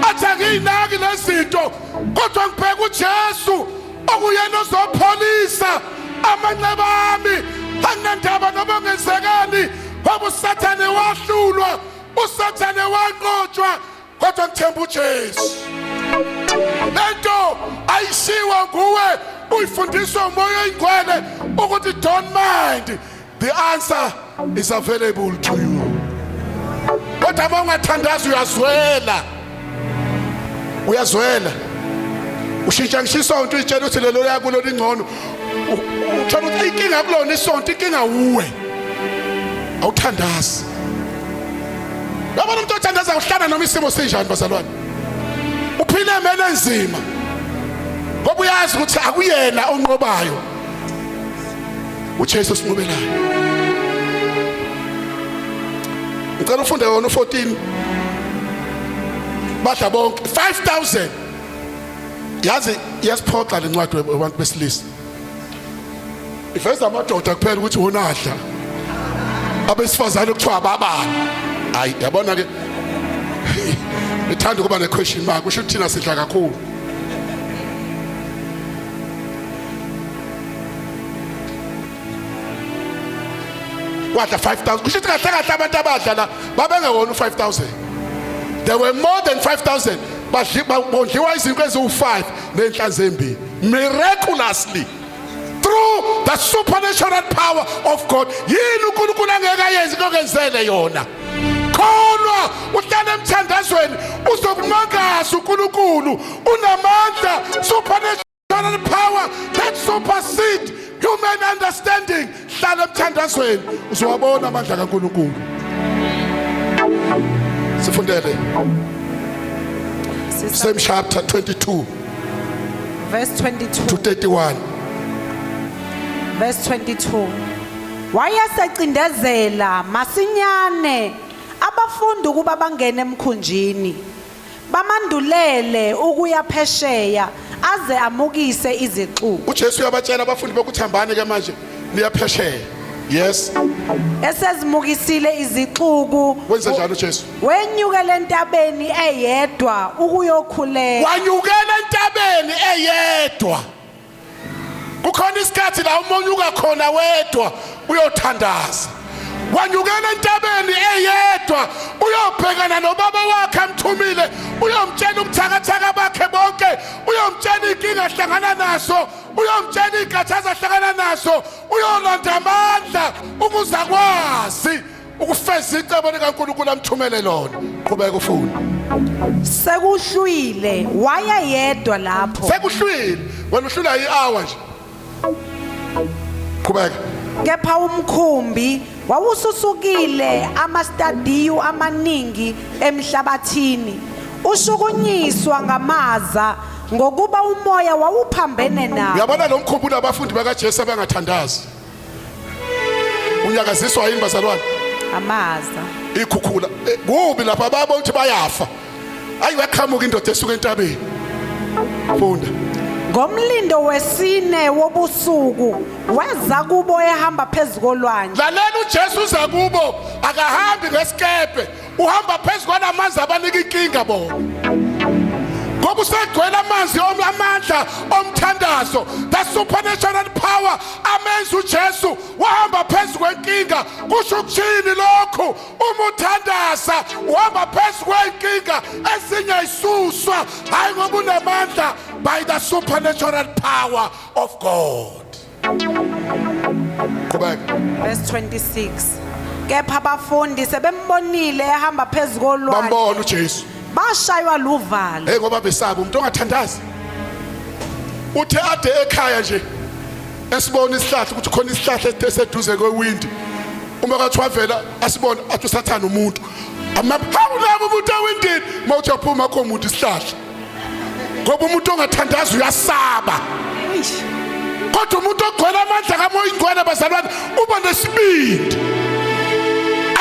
athi angiyinaki lezinto, kodwa ngibheka uJesu okuyena ozopholisa amanxeba ami. Anginandaba noma ngenzekani, ngoba uSathane wahlulwa, uSathane wanqotshwa, kodwa ngithemba uJesu. Lento ayishiwa nguwe, uyifundiswa uMoya oyiNgcwele ukuthi don't mind, the answer is available to you. Kodwa uma ungathandazi uyazwela, uyazwela, ushintsha ngisho isonto, uyitshela ukuthi lelo yakulo lingcono, uthola ukuthi inkinga kulona isonto, inkinga wuwe, awuthandazi. Yabona, umuntu othandaza uhlala noma isimo sinjani bazalwane, uphile emele enzima, ngoba uyazi ukuthi akuyena onqobayo, uJesu osinqobelayo. Ngicela ufunde wona u14. Badla bonke 5000. Yazi, iyasiphoxa lencwadi abantu besilisa, iveza amadoda kuphela ukuthi wona adla, abesifazane kuthiwa ababani. Hayi, yabona ke, ithanda ukuba ne-question mark, kusho ukuthi thina sidla kakhulu. Wadla 5000, kusho ukuthi kahle kahle abantu abadla la babengewona u5000, there were more than 5000. Bondliwa izinkwa eziwu5 nenhlanzi embili miraculously through the supernatural power of God. Yini uNkulunkulu angeke ayenze kokenzele yona? Ukholwa uhlala emthandazweni uzokumangaza uNkulunkulu unamandla, supernatural power that supersede human understanding. Hlala emthandazweni uzowabona amandla kaNkulunkulu. Sifundele same chapter 22 verse 22 to 31. Verse 22. Wayesecindezela masinyane abafundi ukuba bangene emkhunjini, bamandulele ukuya phesheya aze amukise izixuku. uJesu uyabatshela abafundi bokuthi hambani ke manje niyaphesheya. Yes. Esezimukisile izixuku, Wenza njalo uJesu. wenyukela entabeni eyedwa ukuyokhuleka. Wanyukela entabeni eyedwa. Kukhona isikhathi la umonyuka khona wedwa uyothandaza. Wanyukela entabeni eyedwa uyobhekana nobaba wakhe amthumile, uyomtshela ubuthakathaka bakhe bonke, uyomtshela inkinga ahlangana naso, uyomtshela iy'nkathazo ahlangana naso, uyolanda amandla ukuze akwazi ukufeza icebo likaNkulunkulu amthumele lona. Qhubeka ufune. Sekuhlwile, wayeyedwa lapho. Sekuhlwile, wena uhlula i-hour nje. Qhubeka. Kepha umkhumbi wawususukile amastadiyu amaningi emhlabathini, ushukunyiswa ngamaza, ngokuba umoya wawuphambene nawo. Uyabona lo mkhumbi unabafundi bakaJesu abangathandazi. Unyakaziswa yini bazalwane? Amaza. Ikhukhula. Kubi lapha, babona ukuthi bayafa. Ayi, uyaqhamuka indoda esuka entabeni. Funda. Ngomlindo wesine wobusuku weza kubo ehamba phezu kolwandle. Lalela, uJesu uza kubo, akahambi ngesikebhe, uhamba phezu kwalamanzi abanika inkinga bona. Ngoba usegcwele amanzi amandla omthandazo, the supernatural power amenza uJesu wahamba phezu kwenkinga. Kusho ukuthini lokhu? Uma uthandaza uhamba phezu kwenkinga, ezinye isuswa, hayi ngoba unamandla, by the supernatural power of God. Qhubeka. Verse 26. Kepha abafundi sebembonile ehamba phezu kolwandle, Bambona uJesu, bashaywa luvalo. Hey, ngoba besaba umuntu ongathandazi. Uthe ade ekhaya nje esibona isihlahla, ukuthi khona isihlahla eseduze kwewindi, uma kathiwa vela asibona, athi usathana umuntu hawu labo umuntu ewindini. Mawuthi uyaphuma kho umuntu isihlahla, ngoba umuntu ongathandazi uyasaba. Kodwa umuntu ogcwele amandla kaMoya Ingcwele, bazalwane, uba nesibindi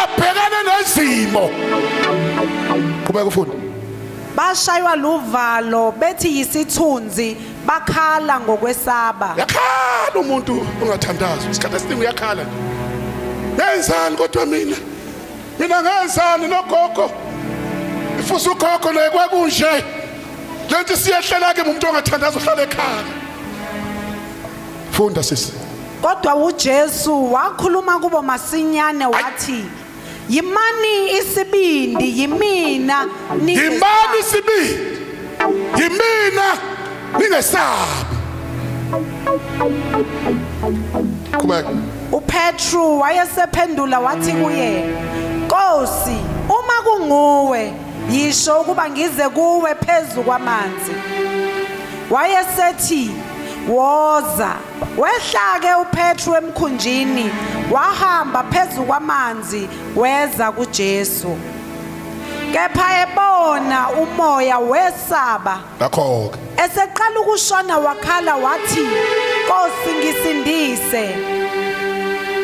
abhekane nezimo. Qhubeka ufunde. Bashaywa luvalo bethi yisithunzi, bakhala ngokwesaba. Uyakhala umuntu ongathandazi isikhathi esiningi, uyakhala nje, ngenzani kodwa mina ngenzani nogogo ifusa ugogo naye kwakunje lento siyehlela ke. Umuntu ongathandazi uhlala ekhala. Funda, sisi. Kodwa uJesu wakhuluma kubo masinyane wathi, "Yimani isibindi, yimina, ningesabi." Yimani isibindi, yimina, ningesabi. Qhubeka. uPetru wayesephendula wathi kuye, "Nkosi, uma kunguwe, yisho ukuba ngize kuwe phezu kwamanzi." Wayesethi, "Woza." Wehla ke uPetru emkhunjini, wahamba phezu kwamanzi, weza kuJesu. Kepha ebona umoya wesaba. Ngakho ke Eseqala ukushona wakhala wathi, "Nkosi, ngisindise."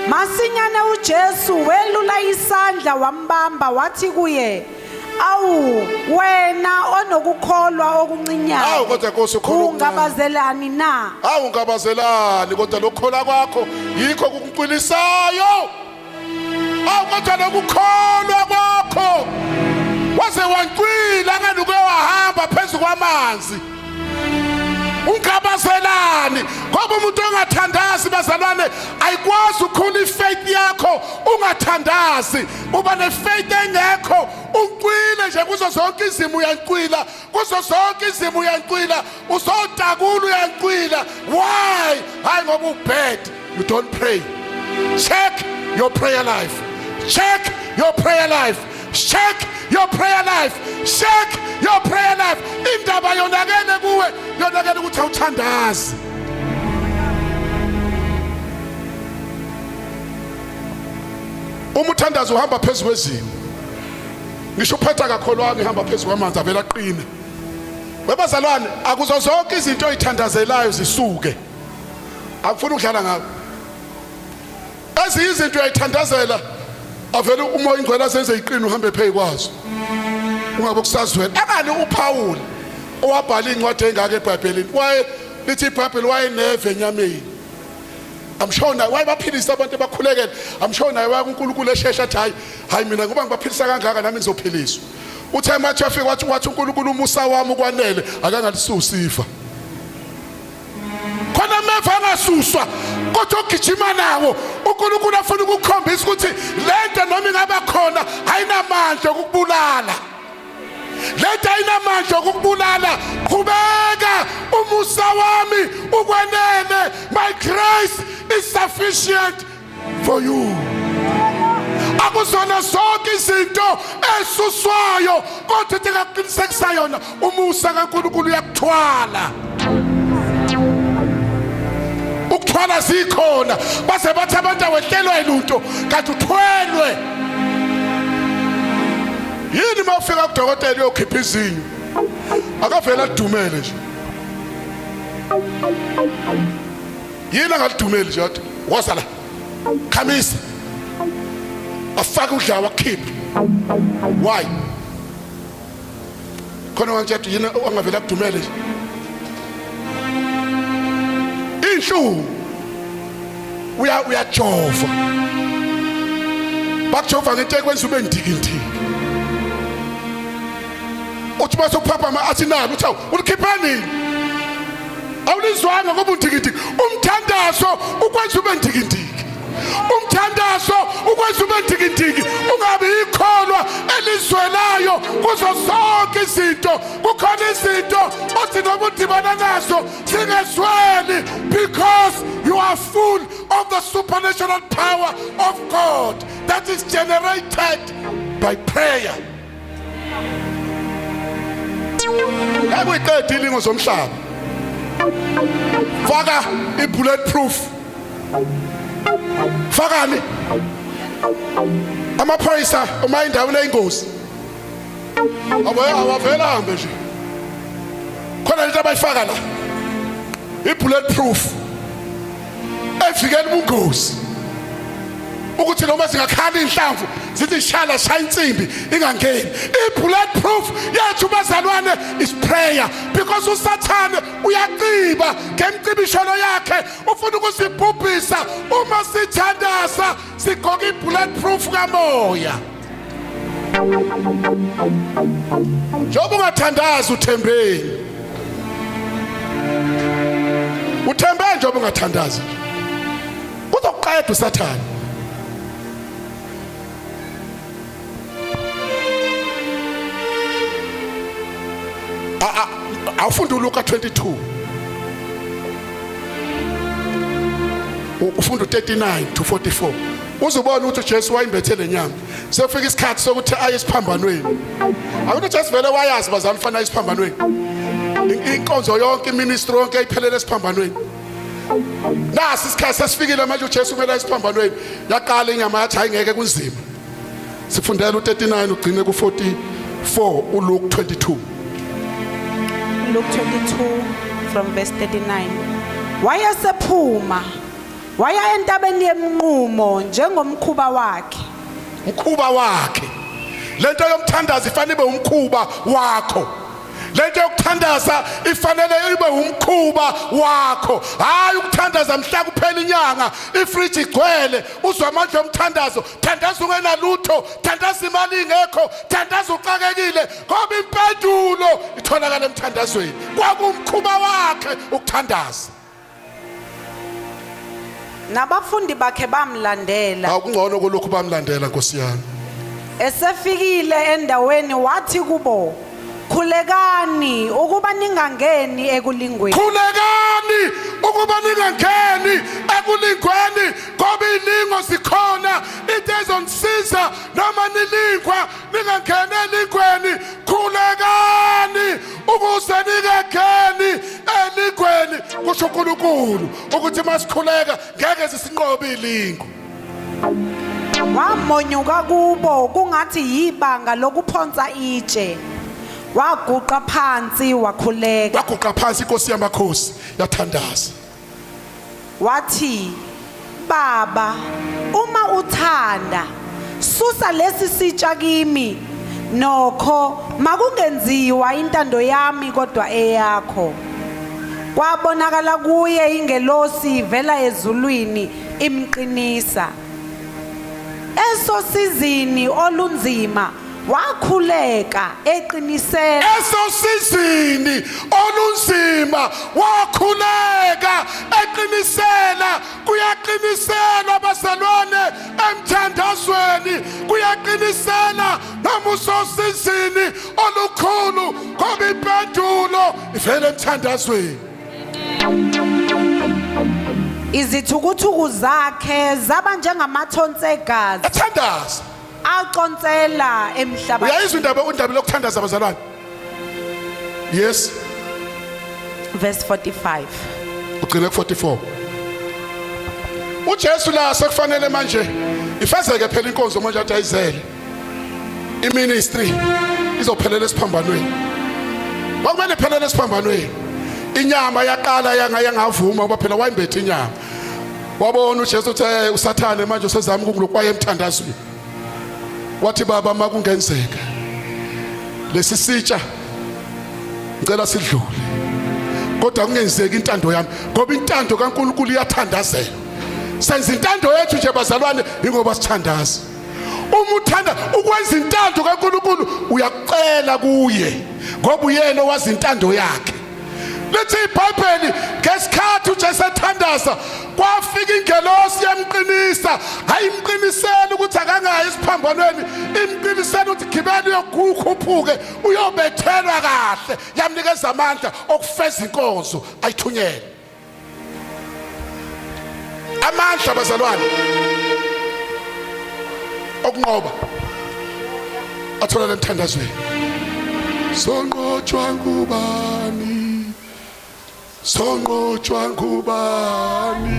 Masinyane uJesu welula isandla wambamba wathi kuye, "Awu wena onokukholwa okuncinyane, Awu, kodwa Nkosi, ukholwa okuncane. ungabazelani na?" Awu, ungabazelani kodwa lokukholwa kwakho yikho kukucwilisayo. Awu, kodwa lokukholwa kwakho, waze wancwila ngaluke wahamba phezu kwamanzi. Ungabazelani? Ngoba umuntu ongathandazi, bazalwane, ayikwazi ukukhula ifaith yakho. Ungathandazi uba nefaith engekho, uncwile nje kuzo zonke izimo, uyancwila kuzo zonke izimo, uyancwila, uzotakula, uyancwila. Why? Hayi ngoba ubad, you don't pray. Check your prayer life, check your prayer life. Check your prayer life, check your prayer life. Indaba yonakele kuwe, yonakele ukuthi awuthandazi. Uma uthandaza uhamba phezu kwezimo. Ngisho uphetha kakholwanga ihamba phezu kwamanzi avela aqine. Webazalwane, akuzo zonke izinto oyithandazelayo zisuke. Akufuni ukudlala ngawo. Ezinye izinto uyayithandazela avele umoya ingcwele azenze iqini uhambe phezu kwazo. Ungabe kusazwela. Akani uPaul owabhala incwadi engaka eBhayibhelini. Waye lithi iBhayibheli wayeneve enyameni. I'm sure naye wayebaphilisa abantu ebakhulekela. I'm sure naye waya kuNkulunkulu eshesha athi hayi hayi mina ngoba ngibaphilisa kangaka nami ngizophiliswa. Uthe mathi afika wathi uNkulunkulu umusa wami ukwanele akangalisusi ifa. Khona ameva angasuswa kodwa ogijima nawo uNkulunkulu afuna ukukhombisa ukuthi lento noma ingaba khona ayinamandla okukubulala. Lento ayinamandla okukubulala. Qhubeka, umusa wami ukwanele. My grace is sufficient for you. Akuzona zonke izinto esuswayo kodwa into engakuqinisekisa yona umusa kaNkulunkulu uyakuthwala. Ukuthwala zikhona baze bathi abantu awehlelwa yilutho kanti uthwelwe. Yini uma ufika kudokotela uyokhipha izinyo akavele adumele nje? Yini angalidumeli nje athi woza la khamisa afake udlawa akhiphe? Why? Khona wangitshela yini angavele akudumele nje? Inhlungu uyajova, bakujova ngento ekwenza ube ndikindiki. Uthi mase uphaphama athi nalo uthi awu ulikhiphe nini? Awulizwanga ngoba undikindiki. Umthandazo ukwenza ube ndikindiki. Umthandazo ukwenza ube ndikindiki, ungabi ikholwa elizwelayo kuzo zonke izinto. Kukhona izinto othi noma udibana nazo singezweli, because you are full of the supernatural power of God that is generated by prayer. Ngeke uyiqede ilingo zomhlaba. Faka i-bullet proof. Fakani amaphoyisa uma indawo inengozi awavela hambe nje khona lento abayifaka la i-bullet proof evikela ubungozi ukuthi noma zingakhala inhlamvu zithi shala shaya insimbi ingangeni. I-bullet proof yethu bazalwane is prayer, because usathane uyaciba ngemcibisholo yakhe, ufuna ukusibhubhisa. Uma sithandaza sigqoka i-bullet proof kamoya. Njengoba ungathandazi uthembeni, uthembe njengoba ungathandazi uzokuqeda usathane. Awufunda uLuka 22, ufunda u39 to 44, uzubona ukuthi uJesu wayimbethe lenyama. Sefika isikhathi sokuthi aye esiphambanweni. Akuthi uJesu vele wayazi bazali fanele aye esiphambanweni. Inkonzo yonke, iministry yonke ayiphelele esiphambanweni. Nasi isikhathi sesifikile manje, uJesu kumele aye esiphambanweni. Yaqala inyama yathi hayi ngeke kunzima. Sifundela u39 ugcine ku44 uLuke 22. Luke 22 from verse 39. Wayesephuma waya entabeni yemnqumo njengomkhuba wakhe. Umkhuba wakhe. Lento yomthandazo ifanele ibe umkhuba wakho. Lento yokuthandaza ifanele ibe umkhuba wakho. Hayi ukuthandaza mhla kuphela inyanga, ifridge igcwele, uzwa amandla omthandazo. Thandaza ungenalutho, thandaza imali ingekho, thandaza uxakekile, ngoba impendulo itholakala emthandazweni. Kwakumkhuba wakhe ukuthandaza. Nabafundi bakhe bamlandela. Awukungcono kulokhu bamlandela Nkosi yami. Esefikile endaweni wathi kubo, khulekani ukuba ningangeni ekulingweni. Khulekani ukuba ningangeni. Ekulingweni, ngoba ilingo zikhona. Into ezonisiza noma nilingwa ningangeni elingweni, khulekani ukuze ningangeni elingweni, kusho uNkulunkulu ukuthi masikhuleka ngeke sisinqobe ilingo. Wamonyuka kubo kungathi yibanga lokuphonsa itshe, waguqa phansi wakhuleka. Waguqa phansi inkosi yamakhosi yathandaza. Wathi, Baba, uma uthanda, susa lesi sitsha kimi, nokho makungenziwa intando yami kodwa eyakho. Kwabonakala kuye ingelosi ivela ezulwini imqinisa. Esosizini olunzima wakhuleka eqinisela. Esosizini olunzima wakhuleka eqinisela. Kuyaqiniselwa bazalwane emthandazweni, kuyaqinisela noma usosizini olukhulu, ngoba impendulo ivele emthandazweni. Izithukuthuku zakhe zaba njengamathonsi egazi Ethandaza aconsela emhlabathini. Uyayizwa indaba lokuthandaza bazalwane? Yes. Verse 45. Ugcine ku 44. uJesu la sekufanele manje ifezeke phela inkonzo manje athi ayizele. Iministry izophelela esiphambanweni. Kwakumele iphelele esiphambanweni. Inyama yaqala yangavuma ngoba phela wayimbethe inyama. Wabona uJesu uthe uSathane manje usezama ukungilokwaye emthandazweni. Wathi baba makungenzeka lesi sitsha ngicela sidlule, kodwa kungenzeki intando yami, ngoba intando kaNkulunkulu iyathandazela. Senza intando yethu nje bazalwane ingoba sithandaza. Uma uthanda ukwenza intando kaNkulunkulu uyakucela kuye, ngoba uyena owazi intando yakhe. Lithi iBhayibheli ngesikhathi uJesu ethandaza kwafika ingelosi yamqinisa, ayimqinisela ukuthi akangayi esiphambanweni, imqinisela ukuthi gibela uyokhuphuke uyobethelwa kahle, yamnikeza amandla okufeza inkonzo ayithunyelwe. Amandla bazalwane okunqoba athola emthandazweni. Sonqotshwa ngubani? Sonqotshwa ngubani?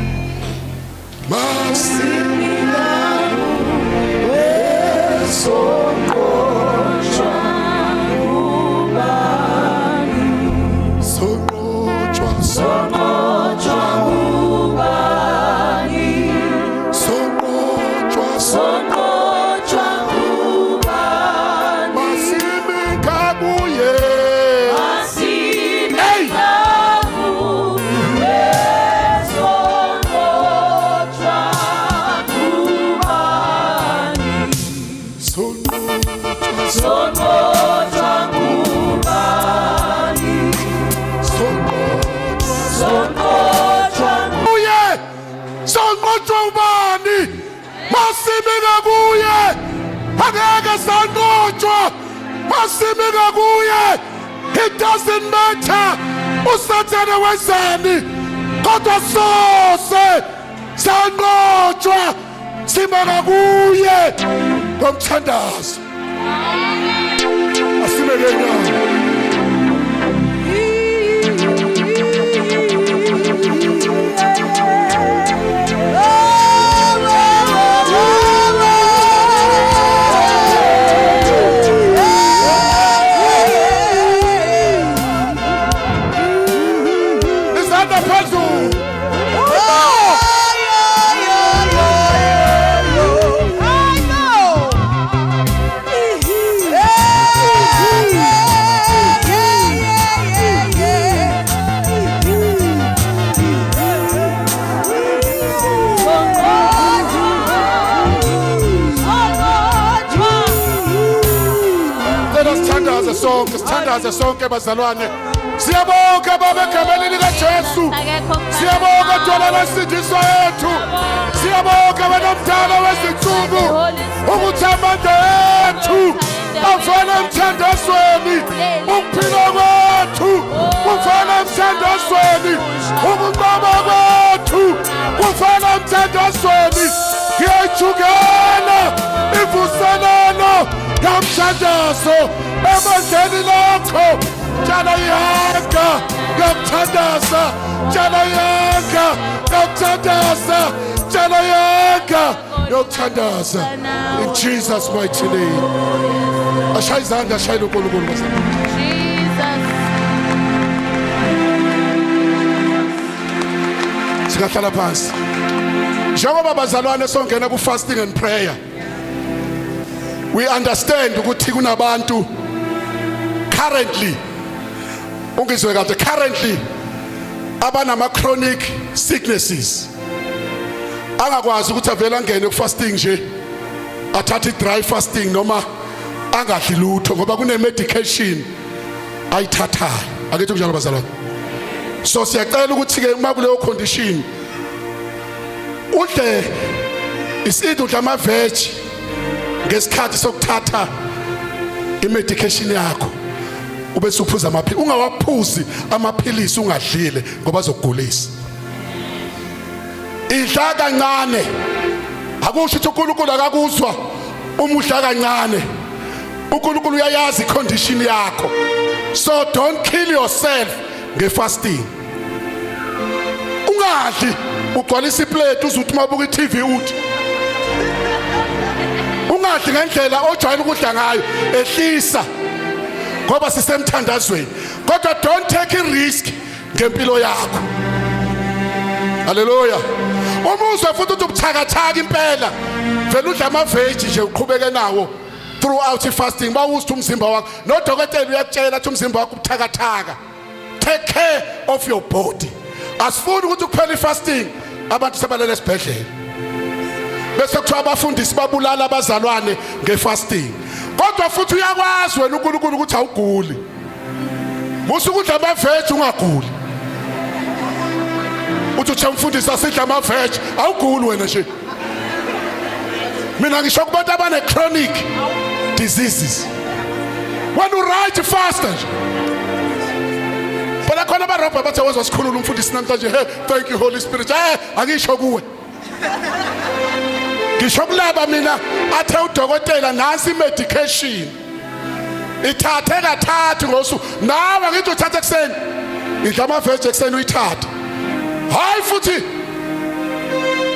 Sonqotshwa ngubani? Sonqotshwa, Sonqotshwa ngubani? Sonqotshwa, Sonqotshwa ngubani? Masimi kabuye. Masime Hey! kabuye, sonqotshwa ngubani? Sonqotshwa, Sonqotshwa ngubani? Sonqotshwa, Sonqotshwa kuye. Sonqotshwa ubani? Masimi kabuye. Angeke sanqotshwa. Masimi kabuye. It doesn't matter uSathane wenzani, kodwa sose sanqotshwa sima kuye ngomthandazo. Asime ngenyawo. Izandla phezulu. Cela sithandaze sonke, sithandaze sonke bazalwane. Siyabonga Baba egameni likaJesu. Siyabonga Dwala lesindiso yethu. Siyabonga wena mdala wezinsuku ukuthi amandla ethu avela emthandazweni, ukuphila kwethu kuvela emthandazweni, ukunqoba kwethu kuvela Emthandazweni ngiyayithukela imvuselelo yomthandazo ebandleni lakho. Tshala ihanga yokuthandaza, tshala ihanga yokuthandaza, tshala ihanga yokuthandaza, in Jesus' mighty name. Ashaya izandla, ashayele uNkulunkulu, bazalwane. Jesus. Singahlala phansi. Njengoba, bazalwane, songena ku fasting and prayer, we understand ukuthi kunabantu currently, ungizwe kahle, currently abanama chronic sicknesses, angakwazi ukuthi avele angene ku fasting nje, athathe i dry fasting noma angadli lutho, ngoba kune medication ayithathayo. Akithi kunjalo, bazalwane? So siyacela ukuthi ke uma kuleyo condition udle isidlo, udla ama veg ngesikhathi sokuthatha imedication yakho, ube suphuza amaphilisi. Ungawaphuzi amaphilisi ungadlile, ngoba azokugulisa. Idla kancane. Akusho ukuthi uNkulunkulu akakuzwa uma udla kancane. uNkulunkulu uyayazi icondition yakho, so don't kill yourself ngefasting. Ungadli ugcwalisa iplate, uzuthi mabuka iTV uthi ungadli ngendlela ojwayele ukudla ngayo. Ehlisa, ngoba sisemthandazweni, kodwa don't take a risk ngempilo yakho. Haleluya. Uma uzwe futhi uthi ubuthakathaka impela, vele udla ama-veg nje, uqhubeke nawo throughout i-fasting. Bawuthi umzimba wakho, nodokotela uyakutshela athi umzimba wakho ubuthakathaka. Take care of your body. Asifuni ukuthi kuphela i-fasting abantu sebalele esibhedlela, bese kuthiwa abafundisi babulala abazalwane ngefasting. Kodwa futhi uyakwazi wena uNkulunkulu ukuthi awuguli. Musa ukudla ama-veg ungaguli. Uthi uthe umfundisi asidla ama-veg, awuguli wena nje. Mina ngisho kubantu abane chronic diseases, wena uright, faster nje. Phela khona abarobha bathi wezwa sikhulula umfundisi namhlanje. Hey, thank you, Holy Spirit. Angisho kuwe, ngisho kulaba mina athe udokotela nansi medication, ithathe kathathu ngosuku. Nawe ngithi uthathe ekuseni, idla ama-veg ekuseni, uyithathe. Hayi, futhi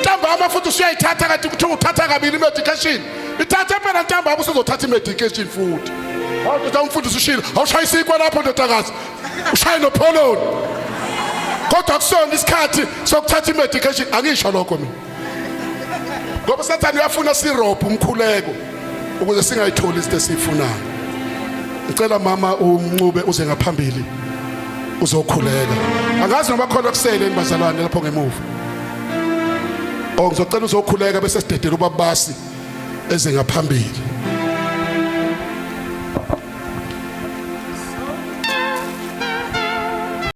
ntambama futhi usuyayithatha, kanti kuthiwa uthatha kabili i-medication. Ithathe phela ntambama, usuzothatha i-medication futhi. Hawu, umfundisi ushilo, awushaya isinkwa lapho, ndodakazi, ushaye nopholoni, kodwa kusona isikhathi sokuthatha i-medication. Angisho lokho mina, ngoba Sathane uyafuna sirobhe umkhuleko ukuze singayitholi izinto esiyifunayo. Ngicela mama umncube uze ngaphambili uzokhuleka. Angazi noma khona kusele bazalwane lapho ngemuva. Oh, ngizocela uzokhuleka bese sidedela ubabasi eze ngaphambili.